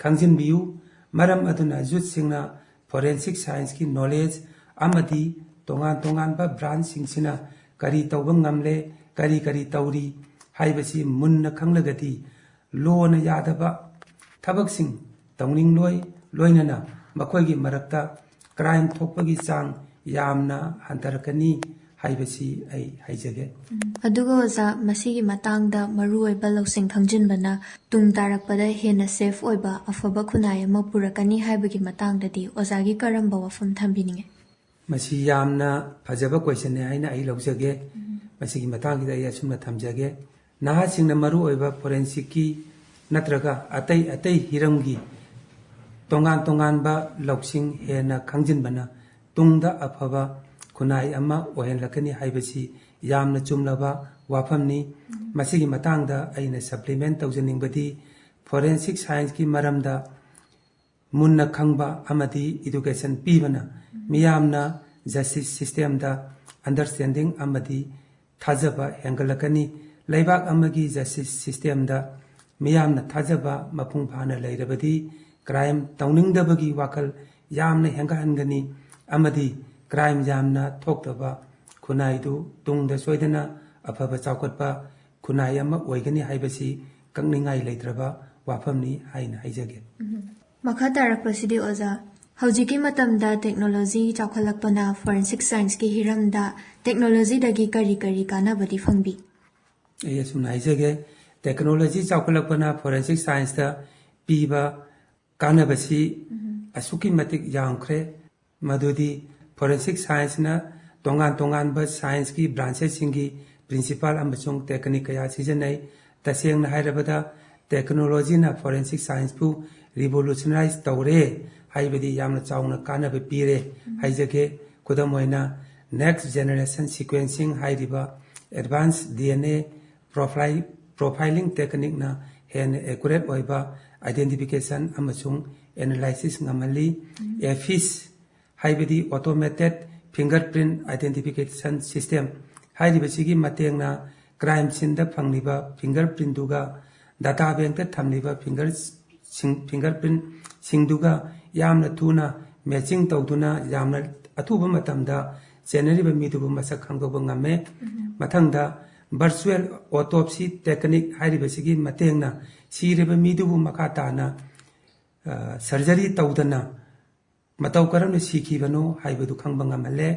ꯈꯪꯖꯤꯟꯕꯤꯌꯨ꯫ ꯃꯔꯝ ꯑꯗꯨꯅ ꯌꯨꯠꯁꯤꯡꯅ ꯐꯣꯔꯦꯟꯁꯤꯛ ꯁꯥꯏꯟꯁꯀꯤ ꯅꯣꯂꯦꯖ ꯑꯃꯗꯤ ꯇꯣꯉꯥꯟ ꯇꯣꯉꯥꯟꯕ ꯕ꯭ꯔꯥꯟꯁꯁꯤꯡꯁꯤꯅ ꯀꯔꯤ ꯇꯧꯕ ꯉꯝꯂꯦ, ꯀꯔꯤ ꯀꯔꯤ ꯇꯧꯔꯤ ꯍꯥꯏꯕꯁꯤ ꯃꯨꯟꯅ ꯈꯪꯂꯒꯗꯤ ꯂꯣꯅ ꯌꯥꯗꯕ ꯊꯕꯛꯁꯤꯡ ꯇꯧꯅꯤꯡꯂꯣꯏ, ꯂꯣꯏꯅꯅ ꯃꯈꯣꯏꯒꯤ ꯃꯔꯛꯇ ꯀ꯭ꯔꯥꯏꯝ ꯊꯣꯛꯄꯒꯤ ꯆꯥꯡ ꯌꯥꯝꯅ ꯍꯟꯊꯔꯛꯀꯅꯤ ꯍꯥꯏꯕꯁꯤ ꯑꯩ ꯍꯥꯏꯖꯒꯦ꯫ ꯑꯗꯨꯒ ꯑꯣꯖꯥ, ꯃꯁꯤꯒꯤ ꯃꯇꯥꯡꯗ ꯃꯔꯨꯑꯣꯏꯕ ꯂꯧꯁꯤꯡ ꯈꯪꯖꯤꯟꯕꯅ ꯇꯨꯡ ꯇꯥꯔꯛꯄꯗ ꯍꯦꯟꯅ ꯁꯦꯐ ꯑꯣꯏꯕ ꯑꯐꯕ ꯈꯨꯟꯅꯥꯏ ꯑꯃ ꯄꯨꯔꯛꯀꯅꯤ ꯍꯥꯏꯕꯒꯤ ꯃꯇꯥꯡꯗꯗꯤ ꯑꯣꯖꯥꯒꯤ ꯀꯔꯝꯕ ꯋꯥꯐꯝ ꯊꯝꯕꯤꯅꯤꯡꯉꯤ? ꯃꯁꯤ ꯌꯥꯝꯅ ꯐꯖꯕ ꯀꯣꯏꯁꯟꯅꯦ ꯍꯥꯏꯅ ꯑꯩ ꯂꯧꯖꯒꯦ꯫ ꯃꯁꯤꯒꯤ ꯃꯇꯥꯡꯁꯤꯗ ꯑꯩ ꯑꯁꯨꯝꯅ ꯊꯝꯖꯒꯦ꯫ ꯅꯍꯥꯁꯤꯡꯅ ꯃꯔꯨꯑꯣꯏꯕ ꯐꯣꯔꯦꯟꯁꯤꯛꯀꯤ ꯅꯠꯇ꯭ꯔꯒ ꯑꯇꯩ ꯑꯇꯩ ꯍꯤꯔꯝꯒꯤ ꯇꯣꯉꯥꯟ ꯇꯣꯉꯥꯟꯕ ꯂꯧꯁꯤꯡ ꯍꯦꯟꯅ ꯈꯪꯖꯤꯟꯕꯅ ꯇꯨꯡꯗ ꯑꯐꯕ ꯈꯨꯟꯅꯥꯏ ꯑꯃ ꯑꯣꯏꯍꯜꯂꯛꯀꯅꯤ ꯍꯥꯏꯕꯁꯤ ꯌꯥꯝꯅ ꯆꯨꯝꯂꯕ ꯋꯥꯐꯝꯅꯤ꯫ ꯃꯁꯤꯒꯤ ꯃꯇꯥꯡꯗ ꯑꯩꯅ ꯁꯄ꯭ꯂꯤꯃꯦꯟ ꯇꯧꯖꯅꯤꯡꯕꯗꯤ ꯐꯣꯔꯦꯟꯁꯤꯛ ꯁꯥꯏꯟꯁꯀꯤ ꯃꯔꯝꯗ ꯃꯨꯟꯅ ꯈꯪꯕ ꯑꯃꯗꯤ ꯏꯗꯨꯀꯦꯁꯟ ꯄꯤꯕꯅ ꯃꯤꯌꯥꯝꯅ ꯖꯁꯇꯤꯁ ꯁꯤꯁꯇꯦꯝꯗ ꯑꯟꯗꯔꯁꯇꯦꯟꯗꯤꯡ ꯑꯃꯗꯤ ꯊꯥꯖꯕ ꯍꯦꯟꯒꯠꯂꯛꯀꯅꯤ꯫ ꯂꯩꯕꯥꯛ ꯑꯃꯒꯤ ꯖꯁꯇꯤꯁ ꯁꯤꯁꯇꯦꯝꯗ ꯃꯤꯌꯥꯝꯅ ꯊꯥꯖꯕ ꯃꯄꯨꯡ ꯐꯥꯅ ꯂꯩꯔꯕꯗꯤ ꯀ꯭ꯔꯥꯏꯝ ꯇꯧꯅꯤꯡꯗꯕꯒꯤ ꯋꯥꯈꯜ ꯌꯥꯝꯅ ꯍꯦꯟꯒꯠꯍꯟꯒꯅꯤ ꯑꯃꯗꯤ ꯀ꯭ꯔꯥꯏꯝ ꯌꯥꯝꯅ ꯊꯣꯛꯇꯕ ꯈꯨꯟꯅꯥꯏꯗꯨ ꯇꯨꯡꯗ ꯁꯣꯏꯗꯅ ꯑꯐꯕ ꯆꯥꯎꯈꯠꯄ ꯈꯨꯟꯅꯥꯏ ꯑꯃ ꯑꯣꯏꯒꯅꯤ ꯍꯥꯏꯕꯁꯤ ꯀꯛꯅꯤꯡꯉꯥꯏ ꯂꯩꯇ꯭ꯔꯕ ꯋꯥꯐꯝꯅꯤ ꯍꯥꯏꯅ ꯍꯥꯏꯖꯒꯦ꯫ ꯃꯈꯥ ꯇꯥꯔꯛꯄꯁꯤꯗꯤ ꯑꯣꯖꯥ, ꯍꯧꯖꯤꯛꯀꯤ ꯃꯇꯝꯗ ꯇꯦꯛꯅꯣꯂꯣꯖꯤ ꯆꯥꯎꯈꯠꯂꯛꯄꯅ ꯐꯣꯔꯦꯟꯁꯤꯛ ꯁꯥꯏꯟꯁꯀꯤ ꯍꯤꯔꯝꯗ ꯇꯦꯛꯅꯣꯂꯣꯖꯤꯗꯒꯤ ꯀꯔꯤ ꯀꯔꯤ ꯀꯥꯟꯅꯕꯗꯤ ꯐꯪꯕꯤ? ꯑꯩ ꯑꯁꯨꯝꯅ ꯍꯥꯏꯖꯒꯦ, ꯇꯦꯛꯅꯣꯂꯣꯖꯤ ꯆꯥꯎꯈꯠꯂꯛꯄꯅ ꯐꯣꯔꯦꯟꯁꯤꯛ ꯁꯥꯏꯟꯁꯇ ꯄꯤꯕ ꯀꯥꯟꯅꯕꯁꯤ ꯑꯁꯨꯛꯀꯤ ꯃꯇꯤꯛ ꯌꯥꯝꯈ꯭ꯔꯦ꯫ ꯃꯗꯨꯗꯤ forensic scienceꯅ ꯇꯣꯉꯥꯟ ꯇꯣꯉꯥꯟꯕ scienceꯀꯤ branchesꯁꯤꯡꯒꯤ principle ꯑꯃꯁꯨꯡ technique ꯀꯌꯥ ꯁꯤꯖꯤꯟꯅꯩ꯫ ꯇꯁꯦꯡꯅ ꯍꯥꯏꯔꯕꯗ, technologyꯅ forensic scienceꯄꯨ revolutionize ꯇꯧꯔꯦ, ꯍꯥꯏꯕꯗꯤ ꯌꯥꯝꯅ ꯆꯥꯎꯅ ꯀꯥꯟꯅꯕ ꯄꯤꯔꯦ ꯍꯥꯏꯖꯒꯦ꯫ ꯈꯨꯗꯝ ꯑꯣꯏꯅ, next generation sequencing ꯍꯥꯏꯔꯤꯕ advanced DNA profile profiling techniqueꯅ ꯍꯦꯟꯅ accurate ꯑꯣꯏꯕ identification ꯑꯃꯁꯨꯡ analysis ꯉꯝꯍꯜꯂꯤ꯫ AFIS ꯍꯥꯏꯕꯗꯤ automated fingerprint identification system ꯍꯥꯏꯔꯤꯕꯁꯤꯒꯤ ꯃꯇꯦꯡꯅ crime sceneꯗ ꯐꯪꯂꯤꯕ fingerprintꯗꯨꯒ data bankꯇ ꯊꯝꯂꯤꯕ finger ꯁꯤꯡ, fingerprintꯁꯤꯡꯗꯨꯒ ꯌꯥꯝꯅ ꯊꯨꯅ matching ꯇꯧꯗꯨꯅ ꯌꯥꯝꯅ ꯑꯊꯨꯕ ꯃꯇꯝꯗ ꯆꯦꯟꯅꯔꯤꯕ ꯃꯤꯗꯨꯕꯨ ꯃꯁꯛ ꯈꯪꯗꯣꯛꯄ ꯉꯝꯃꯦ꯫ ꯃꯊꯪꯗ virtual autopsy technique ꯍꯥꯏꯔꯤꯕꯁꯤꯒꯤ ꯃꯇꯦꯡꯅ ꯁꯤꯔꯤꯕ ꯃꯤꯗꯨꯕꯨ ꯃꯈꯥ ꯇꯥꯅ, ꯑ, surgery ꯇꯧꯗꯅ ꯃꯇꯧ ꯀꯔꯝꯅ ꯁꯤꯈꯤꯕꯅꯣ ꯍꯥꯏꯕꯗꯨ ꯈꯪꯕ ꯉꯝꯍꯜꯂꯦ꯫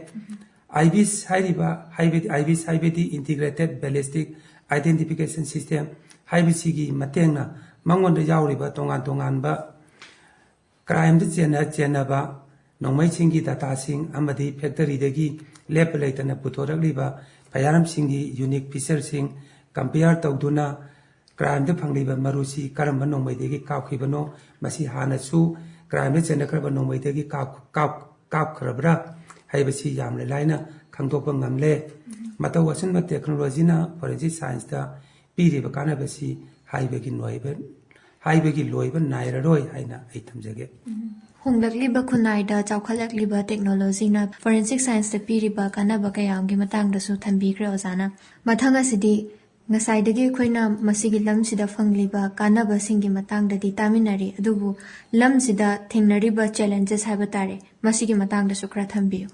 IBIS ꯍꯥꯏꯔꯤꯕ, ꯍꯥꯏꯕꯗꯤ, IBIS ꯍꯥꯏꯕꯗꯤ Integrated Ballistic Identification System ꯍꯥꯏꯕꯁꯤꯒꯤ ꯃꯇꯦꯡꯅ ꯃꯉꯣꯟꯗ ꯌꯥꯎꯔꯤꯕ ꯇꯣꯉꯥꯟ ꯇꯣꯉꯥꯟꯕ crimeꯗ ꯆꯦꯟꯅ-, ꯆꯦꯟꯅꯕ ꯅꯣꯡꯃꯩꯁꯤꯡꯒꯤ dataꯁꯤꯡ ꯑꯃꯗꯤ factoryꯗꯒꯤ ꯂꯦꯞꯄ ꯂꯩꯇꯅ ꯄꯨꯊꯣꯔꯛꯂꯤꯕ firearmꯁꯤꯡꯒꯤ unique featureꯁꯤꯡ compare ꯇꯧꯗꯨꯅ crimeꯗ ꯐꯪꯂꯤꯕ ꯃꯔꯨꯁꯤ ꯀꯔꯝꯕ ꯅꯣꯡꯃꯩꯗꯒꯤ ꯀꯥꯞꯈꯤꯕꯅꯣ, ꯃꯁꯤ ꯍꯥꯟꯅꯁꯨ crimeꯗ ꯆꯦꯟꯅꯈ꯭ꯔꯕ ꯅꯣꯡꯃꯩꯗꯒꯤ ꯀꯥꯞ-, ꯀꯥꯞ-, ꯀꯥꯞꯈ꯭ꯔꯕ꯭ꯔꯥ ꯍꯥꯏꯕꯁꯤ ꯌꯥꯝꯅ ꯂꯥꯏꯅ ꯈꯪꯗꯣꯛꯄ ꯉꯝꯂꯦ꯫ ꯃꯇꯧ ꯑꯁꯨꯝꯅ technologyꯅ forensic scienceꯇ ꯄꯤꯔꯤꯕ ꯀꯥꯟꯅꯕꯁꯤ ꯍꯥꯏꯕꯒꯤ ꯂꯣꯏꯕ, ꯍꯥꯏꯕꯒꯤ ꯂꯣꯏꯕ ꯅꯥꯏꯔꯔꯣꯏ ꯍꯥꯏꯅ ꯑꯩ ꯊꯝꯖꯒꯦ꯫ ꯍꯣꯡꯂꯛꯂꯤꯕ ꯈꯨꯟꯅꯥꯏꯗ ꯆꯥꯎꯈꯠꯂꯛꯂꯤꯕ technologyꯅ forensic scienceꯇ ꯄꯤꯔꯤꯕ ꯀꯥꯟꯅꯕ ꯀꯌꯥ ꯑꯃꯒꯤ ꯃꯇꯥꯡꯗꯁꯨ ꯊꯝꯕꯤꯈ꯭ꯔꯦ ꯑꯣꯖꯥꯅ꯫ ꯃꯊꯪ ꯑꯁꯤꯗꯤ ꯉꯁꯥꯏꯗꯒꯤ ꯑꯩꯈꯣꯏꯅ ꯃꯁꯤꯒꯤ ꯂꯝꯁꯤꯗ ꯐꯪꯂꯤꯕ ꯀꯥꯟꯅꯕꯁꯤꯡꯒꯤ ꯃꯇꯥꯡꯗꯗꯤ ꯇꯥꯃꯤꯟꯅꯔꯤ, ꯑꯗꯨꯕꯨ ꯂꯝꯁꯤꯗ ꯊꯦꯡꯅꯔꯤꯕ challenges ꯍꯥꯏꯕ ꯇꯥꯔꯦ, ꯃꯁꯤꯒꯤ ꯃꯇꯥꯡꯗꯁꯨ ꯈꯔ ꯊꯝꯕꯤꯌꯨ꯫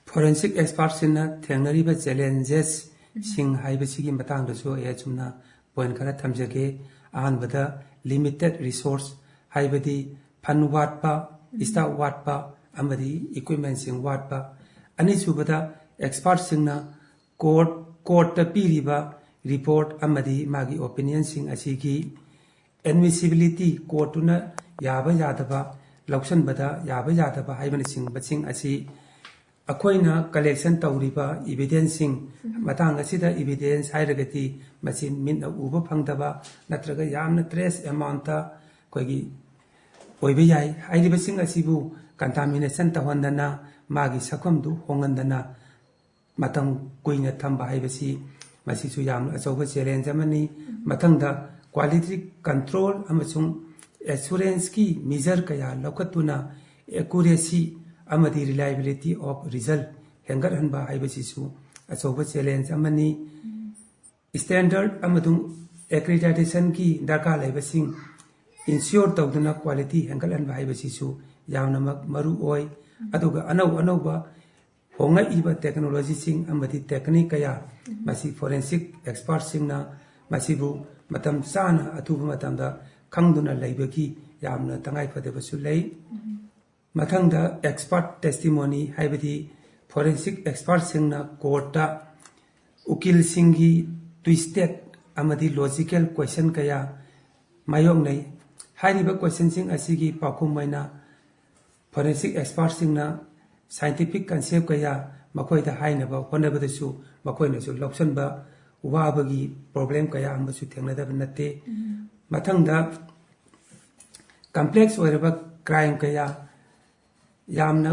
Forensic expertꯁꯤꯡꯅ ꯊꯦꯡꯅꯔꯤꯕ challengesꯁꯤꯡ ꯍꯥꯏꯕꯁꯤꯒꯤ ꯃꯇꯥꯡꯗꯁꯨ ꯑꯩ ꯑꯁꯨꯝꯅ point ꯈꯔ ꯊꯝꯖꯒꯦ꯫ ꯑꯍꯥꯟꯕꯗ, limited resource, ꯍꯥꯏꯕꯗꯤ fund ꯋꯥꯠꯄ, staff ꯋꯥꯠꯄ ꯑꯃꯗꯤ equipmentꯁꯤꯡ ꯋꯥꯠꯄ꯫ ꯑꯅꯤꯁꯨꯕꯗ, expertꯁꯤꯡꯅ court, courtꯇ ꯄꯤꯔꯤꯕ report ꯑꯃꯗꯤ ꯃꯥꯒꯤ opinionꯁꯤꯡ ꯑꯁꯤꯒꯤ ꯑꯦꯗꯃꯤꯁꯤꯕꯤꯂꯤꯇꯤ, ꯀꯣꯔꯠꯇꯨꯅ ꯌꯥꯕ ꯌꯥꯗꯕ, ꯂꯧꯁꯤꯟꯕꯗ ꯌꯥꯕ ꯌꯥꯗꯕ ꯍꯥꯏꯕꯅꯆꯤꯡꯕꯁꯤꯡ ꯑꯁꯤ ꯑꯩꯈꯣꯏꯅ ꯀꯂꯦꯛꯁꯟ ꯇꯧꯔꯤꯕ ꯏꯕꯤꯗꯦꯟꯁꯁꯤꯡ, ꯃꯇꯥꯡ ꯑꯁꯤꯗ ꯏꯕꯤꯗꯦꯟꯁ ꯍꯥꯏꯔꯒꯗꯤ ꯃꯁꯤ ꯃꯤꯠꯅ ꯎꯕ ꯐꯪꯗꯕ ꯅꯠꯇ꯭ꯔꯒ ꯌꯥꯝꯅ ꯇ꯭ꯔꯦꯁ ꯑꯦꯃꯥꯎꯟꯇ ꯑꯩꯈꯣꯏꯒꯤ ꯑꯣꯏꯕ ꯌꯥꯏ꯫ ꯍꯥꯏꯔꯤꯕꯁꯤꯡ ꯑꯁꯤꯕꯨ ꯀꯟꯇꯥꯃꯤꯅꯦꯁꯟ ꯇꯧꯍꯟꯗꯅ, ꯃꯥꯒꯤ ꯁꯛꯐꯝꯗꯨ ꯍꯣꯡꯍꯟꯗꯅ ꯃꯇꯝ ꯀꯨꯏꯅ ꯊꯝꯕ ꯍꯥꯏꯕꯁꯤ ꯃꯁꯤꯁꯨ ꯌꯥꯝꯅ ꯑꯆꯧꯕ ꯆꯦꯂꯦꯟꯖ ꯑꯃꯅꯤ꯫ ꯃꯊꯪꯗ, ꯀ꯭ꯋꯥꯂꯤꯇꯤ ꯀꯟꯇ꯭ꯔꯣꯜ ꯑꯃꯁꯨꯡ ꯑꯦꯁꯨꯔꯦꯟꯁꯀꯤ ꯃꯤꯖꯔ ꯀꯌꯥ ꯂꯧꯈꯠꯇꯨꯅ ꯑꯦꯀꯨꯔꯦꯁꯤ ꯑꯃꯗꯤ ꯔꯤꯂꯥꯏꯕꯤꯂꯤꯇꯤ ꯑꯣꯐ ꯔꯤꯖꯜ ꯍꯦꯟꯒꯠꯍꯟꯕ ꯍꯥꯏꯕꯁꯤꯁꯨ ꯑꯆꯧꯕ ꯆꯦꯂꯦꯟꯖ ꯑꯃꯅꯤ꯫ ꯁ꯭ꯇꯦꯟꯗꯔꯗ ꯑꯃꯁꯨꯡ ꯑꯦꯀ꯭ꯔꯤꯗꯥꯏꯇꯦꯁꯟꯒꯤ ꯗꯔꯀꯥꯔ ꯂꯩꯕꯁꯤꯡ ꯏꯟꯁꯤꯌꯣꯔ ꯇꯧꯗꯨꯅ ꯀ꯭ꯋꯥꯂꯤꯇꯤ ꯍꯦꯟꯒꯠꯍꯟꯕ ꯍꯥꯏꯕꯁꯤꯁꯨ ꯌꯥꯝꯅꯃꯛ ꯃꯔꯨ ꯑꯣꯏ꯫ ꯑꯗꯨꯒ ꯑꯅꯧ ꯑꯅꯧꯕ ꯍꯣꯡꯂꯛꯏꯕ ꯇꯦꯛꯅꯣꯂꯣꯖꯤꯁꯤꯡ ꯑꯃꯗꯤ ꯇꯦꯛꯅꯤꯛ ꯀꯌꯥ, ꯃꯁꯤ ꯐꯣꯔꯦꯟꯁꯤꯛ ꯑꯦꯛꯁꯄꯥꯔꯠꯁꯤꯡꯅ ꯃꯁꯤꯕꯨ ꯃꯇꯝ ꯆꯥꯅ ꯑꯊꯨꯕ ꯃꯇꯝꯗ ꯈꯪꯗꯨꯅ ꯂꯩꯕꯒꯤ ꯌꯥꯝꯅ ꯇꯉꯥꯏꯐꯗꯕꯁꯨ ꯂꯩ꯫ ꯃꯊꯪꯗ, ꯑꯦꯛꯁꯄꯥꯔꯠ ꯇꯦꯁꯇꯤꯃꯣꯅꯤ, ꯍꯥꯏꯕꯗꯤ ꯐꯣꯔꯦꯟꯁꯤꯛ ꯑꯦꯛꯁꯄꯥꯔꯠꯁꯤꯡꯅ ꯀꯣꯔꯠꯇ ꯎꯀꯤꯜꯁꯤꯡꯒꯤ ꯇ꯭ꯋꯤꯁꯇꯦꯠ ꯑꯃꯗꯤ ꯂꯣꯖꯤꯀꯦꯜ ꯀꯣꯏꯁꯟ ꯀꯌꯥ ꯃꯥꯌꯣꯛꯅꯩ꯫ ꯍꯥꯏꯔꯤꯕ ꯀꯣꯏꯁꯟꯁꯤꯡ ꯑꯁꯤꯒꯤ ꯄꯥꯎꯈꯨꯝ ꯑꯣꯏꯅ ꯐꯣꯔꯦꯟꯁꯤꯛ ꯑꯦꯛꯁꯄꯥꯔꯠꯁꯤꯡꯅ ꯁꯥꯏꯟꯇꯤꯐꯤꯛ ꯀꯟꯁꯦꯞ ꯀꯌꯥ ꯃꯈꯣꯏꯗ ꯍꯥꯏꯅꯕ ꯍꯣꯠꯅꯕꯗꯁꯨ ꯃꯈꯣꯏꯅꯁꯨ ꯂꯧꯁꯤꯟꯕ ꯋꯥꯕꯒꯤ ꯄ꯭ꯔꯣꯕ꯭ꯂꯦꯝ ꯀꯌꯥ ꯑꯃꯁꯨ ꯊꯦꯡꯅꯗꯕ ꯅꯠꯇꯦ꯫ ꯃꯊꯪꯗ, ꯀꯝꯄ꯭ꯂꯦꯛꯁ ꯑꯣꯏꯔꯕ ꯀ꯭ꯔꯥꯏꯝ ꯀꯌꯥ, ꯌꯥꯝꯅ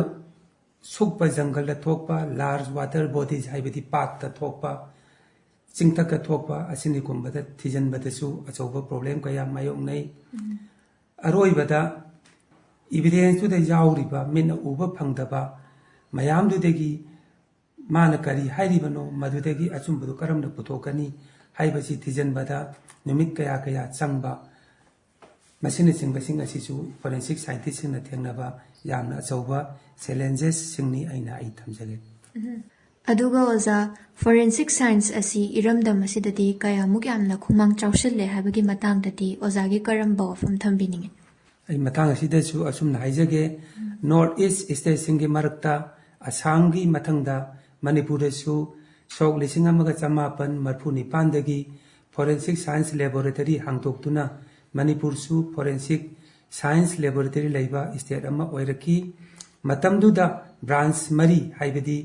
ꯁꯨꯛꯄ ꯖꯪꯒꯜꯗ ꯊꯣꯛꯄ, ꯂꯥꯔꯖ ꯋꯥꯇꯔ ꯕꯣꯗꯤꯁ ꯍꯥꯏꯕꯗꯤ ꯄꯥꯠꯇ ꯊꯣꯛꯄ, ꯆꯤꯡꯊꯛꯇ ꯊꯣꯛꯄ ꯑꯁꯤꯅꯆꯤꯡꯕꯗ ꯊꯤꯖꯤꯟꯕꯗꯁꯨ ꯑꯆꯧꯕ ꯄ꯭ꯔꯣꯕ꯭ꯂꯦꯝ ꯀꯌꯥ ꯃꯥꯌꯣꯛꯅꯩ꯫ ꯑꯔꯣꯏꯕꯗ, ꯏꯕꯤꯗꯦꯟꯁꯇꯨꯗ ꯌꯥꯎꯔꯤꯕ, ꯃꯤꯠꯅ ꯎꯕ ꯐꯪꯗꯕ ꯃꯌꯥꯝꯗꯨꯗꯒꯤ ꯃꯥꯅ ꯀꯔꯤ ꯍꯥꯏꯔꯤꯕꯅꯣ, ꯃꯗꯨꯗꯒꯤ ꯑꯆꯨꯝꯕꯗꯨ ꯀꯔꯝꯅ ꯄꯨꯊꯣꯛꯀꯅꯤ ꯍꯥꯏꯕꯁꯤ ꯊꯤꯖꯤꯟꯕꯗ ꯅꯨꯃꯤꯠ ꯀꯌꯥ ꯀꯌꯥ ꯆꯪꯕ, ꯃꯁꯤꯅꯆꯤꯡꯕꯁꯤꯡ ꯑꯁꯤꯁꯨ ꯐꯣꯔꯦꯟꯁꯤꯛ ꯁꯥꯏꯟꯇꯤꯁꯁꯤꯡꯅ ꯊꯦꯡꯅꯕ ꯌꯥꯝꯅ ꯑꯆꯧꯕ ꯆꯦꯂꯦꯟꯖꯦꯁꯁꯤꯡꯅꯤ ꯑꯩꯅ ꯑꯩ ꯊꯝꯖꯒꯦ꯫ ꯑꯗꯨꯒ ꯑꯣꯖꯥ, ꯐꯣꯔꯦꯟꯁꯤꯛ ꯁꯥꯏꯟꯁ ꯑꯁꯤ ꯏꯔꯝꯗꯝ ꯑꯁꯤꯗꯗꯤ ꯀꯌꯥꯃꯨꯛ ꯌꯥꯝꯅ ꯈꯨꯃꯥꯡ ꯆꯥꯎꯁꯤꯜꯂꯦ ꯍꯥꯏꯕꯒꯤ ꯃꯇꯥꯡꯗꯗꯤ ꯑꯣꯖꯥꯒꯤ ꯀꯔꯝꯕ ꯋꯥꯐꯝ ꯊꯝꯕꯤꯅꯤꯡꯉꯤ? ꯑꯩ ꯃꯇꯥꯡ ꯑꯁꯤꯗꯁꯨ ꯑꯁꯨꯝꯅ ꯍꯥꯏꯖꯒꯦ, ꯅꯣꯔꯠ ꯏꯁ ꯁ꯭ꯇꯦꯠꯁꯤꯡꯒꯤ ꯃꯔꯛꯇ ꯑꯁꯥꯝꯒꯤ ꯃꯊꯪꯗ ꯃꯅꯤꯄꯨꯔꯗꯁꯨ ꯁꯣꯛ ꯂꯤꯁꯤꯡ ꯑꯃꯒ ꯆꯃꯥꯄꯟ ꯃꯔꯤꯐꯨ ꯅꯤꯄꯥꯟꯗꯒꯤ ꯐꯣꯔꯦꯟꯁꯤꯛ ꯁꯥꯏꯟꯁ ꯂꯦꯕꯣꯔꯦꯇꯔꯤ ꯍꯥꯡꯗꯣꯛꯇꯨꯅ ꯃꯅꯤꯄꯨꯔꯁꯨ forensic science laboratory ꯂꯩꯕ state ꯑꯃ ꯑꯣꯏꯔꯛꯈꯤ꯫ ꯃꯇꯝꯗꯨꯗ branch ꯃꯔꯤ, ꯍꯥꯏꯕꯗꯤ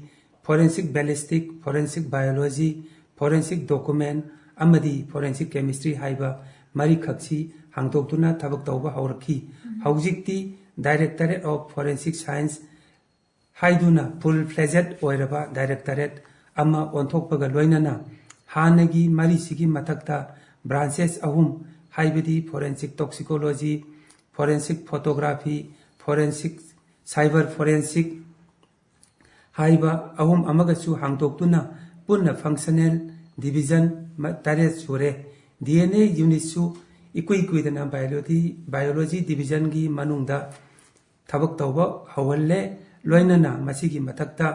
forensic ballistic, forensic biology, forensic document ꯑꯃꯗꯤ forensic chemistry ꯍꯥꯏꯕ ꯃꯔꯤꯈꯛꯁꯤ ꯍꯥꯡꯗꯣꯛꯇꯨꯅ ꯊꯕꯛ ꯇꯧꯕ ꯍꯧꯔꯛꯈꯤ꯫ ꯍꯧꯖꯤꯛꯇꯤ Directorate of Forensic Science ꯍꯥꯏꯗꯨꯅ full fledged ꯑꯣꯏꯔꯕ directorate ꯑꯃ ꯑꯣꯟꯊꯣꯛꯄꯒ ꯂꯣꯏꯅꯅ ꯍꯥꯟꯅꯒꯤ ꯃꯔꯤꯁꯤꯒꯤ ꯃꯊꯛꯇ branches ꯑꯍꯨꯝ, ꯍꯥꯏꯕꯗꯤ forensic toxicology, forensic photography, forensic cyber forensic ꯍꯥꯏꯕ ꯑꯍꯨꯝ ꯑꯃꯒꯁꯨ ꯍꯥꯡꯗꯣꯛꯇꯨꯅ ꯄꯨꯟꯅ functional division ꯃ-, ꯇꯔꯦꯠ ꯁꯨꯔꯦ꯫ D N A unitꯁꯨ ꯏꯀꯨꯏ ꯀꯨꯏꯗꯅ biology, biology divisionꯒꯤ ꯃꯅꯨꯡꯗ ꯊꯕꯛ ꯇꯧꯕ ꯍꯧꯍꯜꯂꯦ꯫ ꯂꯣꯏꯅꯅ ꯃꯁꯤꯒꯤ ꯃꯊꯛꯇ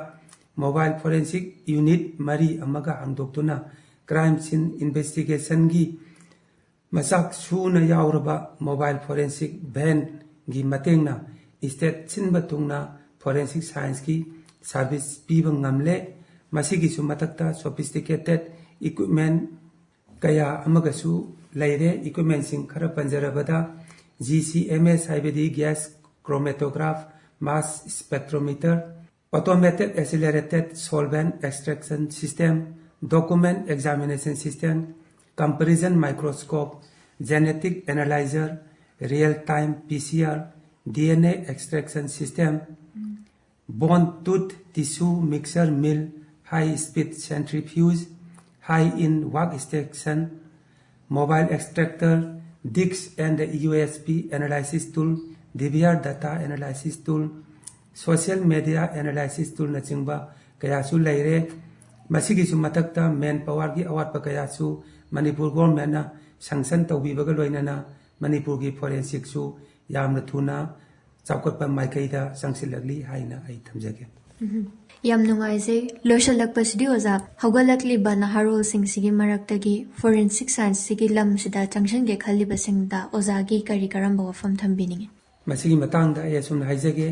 mobile forensic unit ꯃꯔꯤ ꯑꯃꯒ ꯍꯥꯡꯗꯣꯛꯇꯨꯅ crime scene investigationꯒꯤ ꯃꯆꯥꯛ ꯁꯨꯅ ꯌꯥꯎꯔꯕ mobile forensic vanꯒꯤ ꯃꯇꯦꯡꯅ state ꯁꯤꯟꯕ ꯊꯨꯡꯅ forensic scienceꯀꯤ service ꯄꯤꯕ ꯉꯝꯂꯦ꯫ ꯃꯁꯤꯒꯤꯁꯨ ꯃꯊꯛꯇ sophisticated equipment ꯀꯌꯥ ꯑꯃꯒꯁꯨ ꯂꯩꯔꯦ꯫ Equipmentꯁꯤꯡ ꯈꯔ ꯄꯟꯖꯔꯕꯗ G C M S, ꯍꯥꯏꯕꯗꯤ gas chromatograph, mass spectrometer, automated accelerated solvent extraction system, document examination system, comparison microscope, genetic analyzer, real-time P C R, D N A extraction system, bone tooth tissue mixture mill, high speed centrifuge, high in workstation, mobile extractor, disc and U S B analysis tool, D V R data analysis tool, social media analysis toolꯅꯆꯤꯡꯕ ꯀꯌꯥꯁꯨ ꯂꯩꯔꯦ꯫ ꯃꯁꯤꯒꯤꯁꯨ ꯃꯊꯛꯇ manpowerꯒꯤ ꯑꯋꯥꯠꯄ ꯀꯌꯥꯁꯨ ꯃꯅꯤꯄꯨꯔ governmentꯅ sanction ꯇꯧꯕꯤꯕꯒ ꯂꯣꯏꯅꯅ ꯃꯅꯤꯄꯨꯔꯒꯤ forensicꯁꯨ ꯌꯥꯝꯅ ꯊꯨꯅ ꯆꯥꯎꯈꯠꯄ ꯃꯥꯏꯀꯩꯗ ꯆꯪꯁꯤꯜꯂꯛꯂꯤ ꯍꯥꯏꯅ ꯑꯩ ꯊꯝꯖꯒꯦ꯫ ꯌꯥꯝ ꯅꯨꯡꯉꯥꯏꯖꯩ꯫ ꯂꯣꯏꯁꯤꯜꯂꯛꯄꯁꯤꯗꯤ ꯑꯣꯖꯥ, ꯍꯧꯒꯠꯂꯛꯂꯤꯕ ꯅꯍꯥꯔꯣꯜꯁꯤꯡꯁꯤꯒꯤ ꯃꯔꯛꯇꯒꯤ forensic scienceꯁꯤꯒꯤ ꯂꯝꯁꯤꯗ ꯆꯪꯁꯤꯟꯒꯦ ꯈꯜꯂꯤꯕꯁꯤꯡꯗ ꯑꯣꯖꯥꯒꯤ ꯀꯔꯤ ꯀꯔꯝꯕ ꯋꯥꯐꯝ ꯊꯝꯕꯤꯅꯤꯡꯏ? ꯃꯁꯤꯒꯤ ꯃꯇꯥꯡꯗ ꯑꯩ ꯑꯁꯨꯝꯅ ꯍꯥꯏꯖꯒꯦ꯫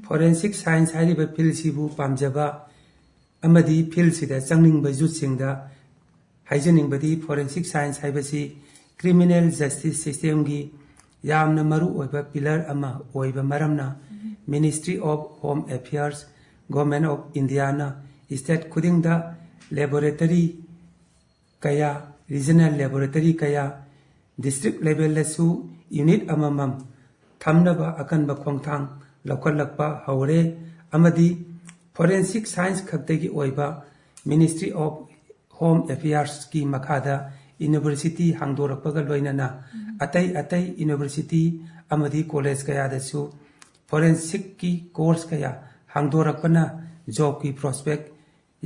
Forensic science ꯍꯥꯏꯔꯤꯕ fieldꯁꯤꯕꯨ ꯄꯥꯝꯖꯕ ꯑꯃꯗꯤ fieldꯁꯤꯗ ꯆꯪꯅꯤꯡꯕ youthꯁꯤꯡꯗ ꯍꯥꯏꯖꯅꯤꯡꯕꯗꯤ, forensic science ꯍꯥꯏꯕꯁꯤ ꯀ꯭ꯔꯤꯃꯤꯅꯦꯜ ꯖꯁꯇꯤꯁ ꯁꯤꯁꯇꯦꯝꯒꯤ ꯌꯥꯝꯅ ꯃꯔꯨ ꯑꯣꯏꯕ ꯄꯤꯂꯔ ꯑꯃ ꯑꯣꯏꯕ ꯃꯔꯝꯅ, ministry of home affairs, government of Indian state ꯈꯨꯗꯤꯡꯗ ꯂꯦꯕꯣꯔꯦꯇꯔꯤ ꯀꯌꯥ, ꯔꯤꯖꯅꯦꯜ ꯂꯦꯕꯣꯔꯦꯇꯔꯤ ꯀꯌꯥ, ꯗꯤꯁꯇ꯭ꯔꯤꯛ ꯂꯦꯚꯦꯜꯗꯁꯨ ꯌꯨꯅꯤꯠ ꯑꯃꯃꯝ ꯊꯝꯅꯕ ꯑꯀꯟꯕ ꯈꯣꯡꯊꯥꯡ ꯂꯧꯈꯠꯂꯛꯄ ꯍꯧꯔꯦ, ꯑꯃꯗꯤ ꯐꯣꯔꯦꯟꯁꯤꯛ ꯁꯥꯏꯟꯁ ꯈꯛꯇꯒꯤ ꯑꯣꯏꯕ ꯃꯤꯅꯤꯁꯇ꯭ꯔꯤ ꯑꯣꯐ ꯍꯣꯝ ꯑꯦꯐꯤꯌꯔꯁꯀꯤ ꯃꯈꯥꯗ ꯌꯨꯅꯤꯚꯔꯁꯤꯇꯤ ꯍꯥꯡꯗꯣꯔꯛꯄꯒ ꯂꯣꯏꯅꯅ ꯑꯇꯩ ꯑꯇꯩ ꯌꯨꯅꯤꯚꯔꯁꯤꯇꯤ ꯑꯃꯗꯤ ꯀꯣꯂꯦꯖ ꯀꯌꯥꯗꯁꯨ ꯐꯣꯔꯦꯟꯁꯤꯛꯀꯤ ꯀꯣꯔꯁ ꯀꯌꯥ ꯍꯥꯡꯗꯣꯔꯛꯄꯅ ꯖꯣꯕꯀꯤ ꯄ꯭ꯔꯣꯁꯄꯦꯛ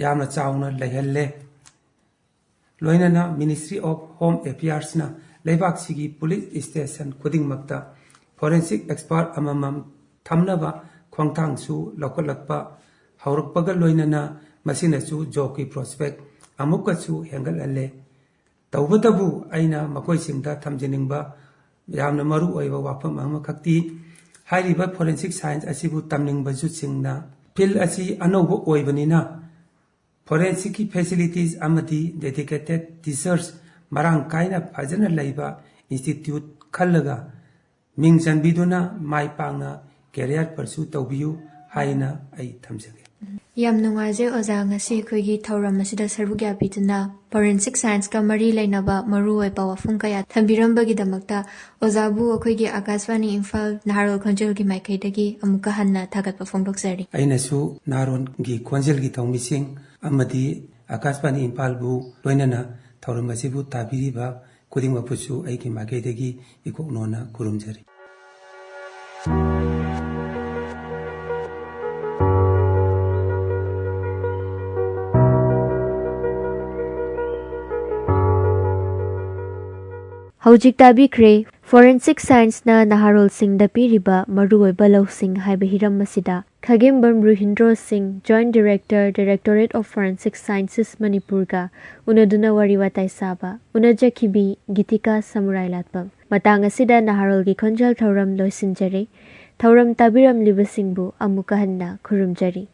ꯌꯥꯝꯅ ꯆꯥꯎꯅ ꯂꯩꯍꯜꯂꯦ꯫ ꯂꯣꯏꯅꯅ ꯃꯤꯅꯤꯁꯇ꯭ꯔꯤ ꯑꯣꯐ ꯍꯣꯝ ꯑꯦꯐꯤꯌꯔꯁꯅ ꯂꯩꯕꯥꯛꯁꯤꯒꯤ ꯄꯨꯂꯤꯁ ꯁ꯭ꯇꯦꯁꯟ ꯈꯨꯗꯤꯡꯃꯛꯇ ꯐꯣꯔꯦꯟꯁꯤꯛ ꯑꯦꯛꯁꯄꯔꯠ ꯑꯃꯃꯝ ꯊꯝꯅꯕ ꯈꯣꯡꯊꯥꯡꯁꯨ ꯂꯧꯈꯠꯂꯛꯄ ꯍꯧꯔꯛꯄꯒ ꯂꯣꯏꯅꯅ ꯃꯁꯤꯅꯁꯨ ꯖꯣꯕꯀꯤ ꯄ꯭ꯔꯣꯁꯄꯦꯛ ꯑꯃꯨꯛꯀꯁꯨ ꯍꯦꯟꯒꯠꯍꯜꯂꯦ꯫ ꯇꯧꯕꯇꯕꯨ ꯑꯩꯅ ꯃꯈꯣꯏꯁꯤꯡꯗ ꯊꯝꯖꯅꯤꯡꯕ ꯌꯥꯝꯅ ꯃꯔꯨ ꯑꯣꯏꯕ ꯋꯥꯐꯝ ꯑꯃꯈꯛꯇꯤ, ꯍꯥꯏꯔꯤꯕ ꯐꯣꯔꯦꯟꯁꯤꯛ ꯁꯥꯏꯟꯁ ꯑꯁꯤꯕꯨ ꯇꯝꯅꯤꯡꯕ ꯌꯨꯠꯁꯤꯡꯅ ꯐꯤꯜ ꯑꯁꯤ ꯑꯅꯧꯕ ꯑꯣꯏꯕꯅꯤꯅ ꯐꯣꯔꯦꯟꯁꯤꯛꯀꯤ ꯐꯦꯁꯤꯂꯤꯇꯤꯁ ꯑꯃꯗꯤ ꯗꯦꯗꯤꯀꯦꯇꯦꯠ ꯇꯤꯆꯔꯁ ꯃꯔꯥꯡ ꯀꯥꯏꯅ ꯐꯖꯅ ꯂꯩꯕ ꯏꯟꯁꯇꯤꯇ꯭ꯌꯨꯠ ꯈꯜꯂꯒ ꯃꯤꯡ ꯆꯟꯕꯤꯗꯨꯅ ꯃꯥꯏ ꯄꯥꯛꯅ ꯀꯦꯔꯤꯌꯔ ꯄꯔꯁꯨ ꯇꯧꯕꯤꯌꯨ ꯍꯥꯏꯅ ꯑꯩ ꯊꯝꯖꯒꯦ꯫ ꯌꯥꯝ ꯅꯨꯡꯉꯥꯏꯖꯩ ꯑꯣꯖꯥ, ꯉꯁꯤ ꯑꯩꯈꯣꯏꯒꯤ ꯊꯧꯔꯝ ꯑꯁꯤꯗ ꯁꯔꯨꯛ ꯌꯥꯕꯤꯗꯨꯅ꯫ ꯐꯣꯔꯦꯟꯁꯤꯛ ꯁꯥꯏꯟꯁꯀ ꯃꯔꯤ ꯂꯩꯅꯕ ꯃꯔꯨꯑꯣꯏꯕ ꯋꯥꯐꯝ ꯀꯌꯥ ꯊꯝꯕꯤꯔꯝꯕꯒꯤꯗꯃꯛꯇ ꯑꯣꯖꯥꯕꯨ ꯑꯩꯈꯣꯏꯒꯤ ꯑꯥꯀꯥꯁꯕꯥꯅꯤ ꯏꯝꯐꯥꯜ ꯅꯍꯥꯔꯣꯜ ꯈꯣꯟꯖꯦꯜꯒꯤ ꯃꯥꯏꯀꯩꯗꯒꯤ ꯑꯃꯨꯛꯀ ꯍꯟꯅ ꯊꯥꯒꯠꯄ ꯐꯣꯡꯗꯣꯛꯆꯔꯤ꯫ ꯑꯩꯅꯁꯨ ꯅꯍꯥꯔꯣꯜꯒꯤ ꯈꯣꯟꯖꯦꯜꯒꯤ ꯊꯧꯃꯤꯁꯤꯡ ꯑꯃꯗꯤ ꯑꯥꯀꯥꯁꯕꯥꯅꯤ ꯏꯝꯐꯥꯜꯕꯨ ꯂꯣꯏꯅꯅ ꯊꯧꯔꯝ ꯑꯁꯤꯕꯨ ꯇꯥꯕꯤꯔꯤꯕ ꯈꯨꯗꯤꯡꯃꯛꯄꯨꯁꯨ ꯑꯩꯒꯤ ꯃꯥꯏꯀꯩꯗꯒꯤ ꯏꯀꯣꯛꯅꯣꯅ ꯈꯨꯔꯨꯝꯖꯔꯤ꯫ ꯍꯧꯖꯤꯛ ꯇꯥꯕꯤꯈ꯭ꯔꯦ ꯐꯣꯔꯦꯟꯁꯤꯛ ꯁꯥꯏꯟꯁꯅ ꯅꯍꯥꯔꯣꯜꯁꯤꯡꯗ ꯄꯤꯔꯤꯕ ꯃꯔꯨꯑꯣꯏꯕ ꯂꯧꯁꯤꯡ ꯍꯥꯏꯕ ꯍꯤꯔꯝ ꯑꯁꯤꯗ ꯈꯥꯒꯦꯝꯕꯝ ꯔꯨꯍꯤꯟꯗ꯭ꯔꯣ ꯁꯤꯡ, Joint Director, Directorate of Forensic Sciences, ꯃꯅꯤꯄꯨꯔꯒ ꯎꯅꯗꯨꯅ ꯋꯥꯔꯤ ꯋꯥꯇꯥꯏ ꯁꯥꯕ ꯎꯅꯖꯈꯤꯕꯤ ꯒꯤꯇꯤꯀꯥ ꯁꯃꯨꯔꯥꯏ ꯂꯥꯠꯄꯝ꯫ ꯃꯇꯥꯡ ꯑꯁꯤꯗ ꯅꯍꯥꯔꯣꯜꯒꯤ ꯈꯣꯟꯖꯦꯜ ꯊꯧꯔꯝ ꯂꯣꯏꯁꯤꯟꯖꯔꯦ꯫ ꯊꯧꯔꯝ ꯇꯥꯕꯤꯔꯝꯂꯤꯕꯁꯤꯡꯕꯨ ꯑꯃꯨꯛꯀ ꯍꯟꯅ ꯈꯨꯔꯨꯝꯖꯔꯤ꯫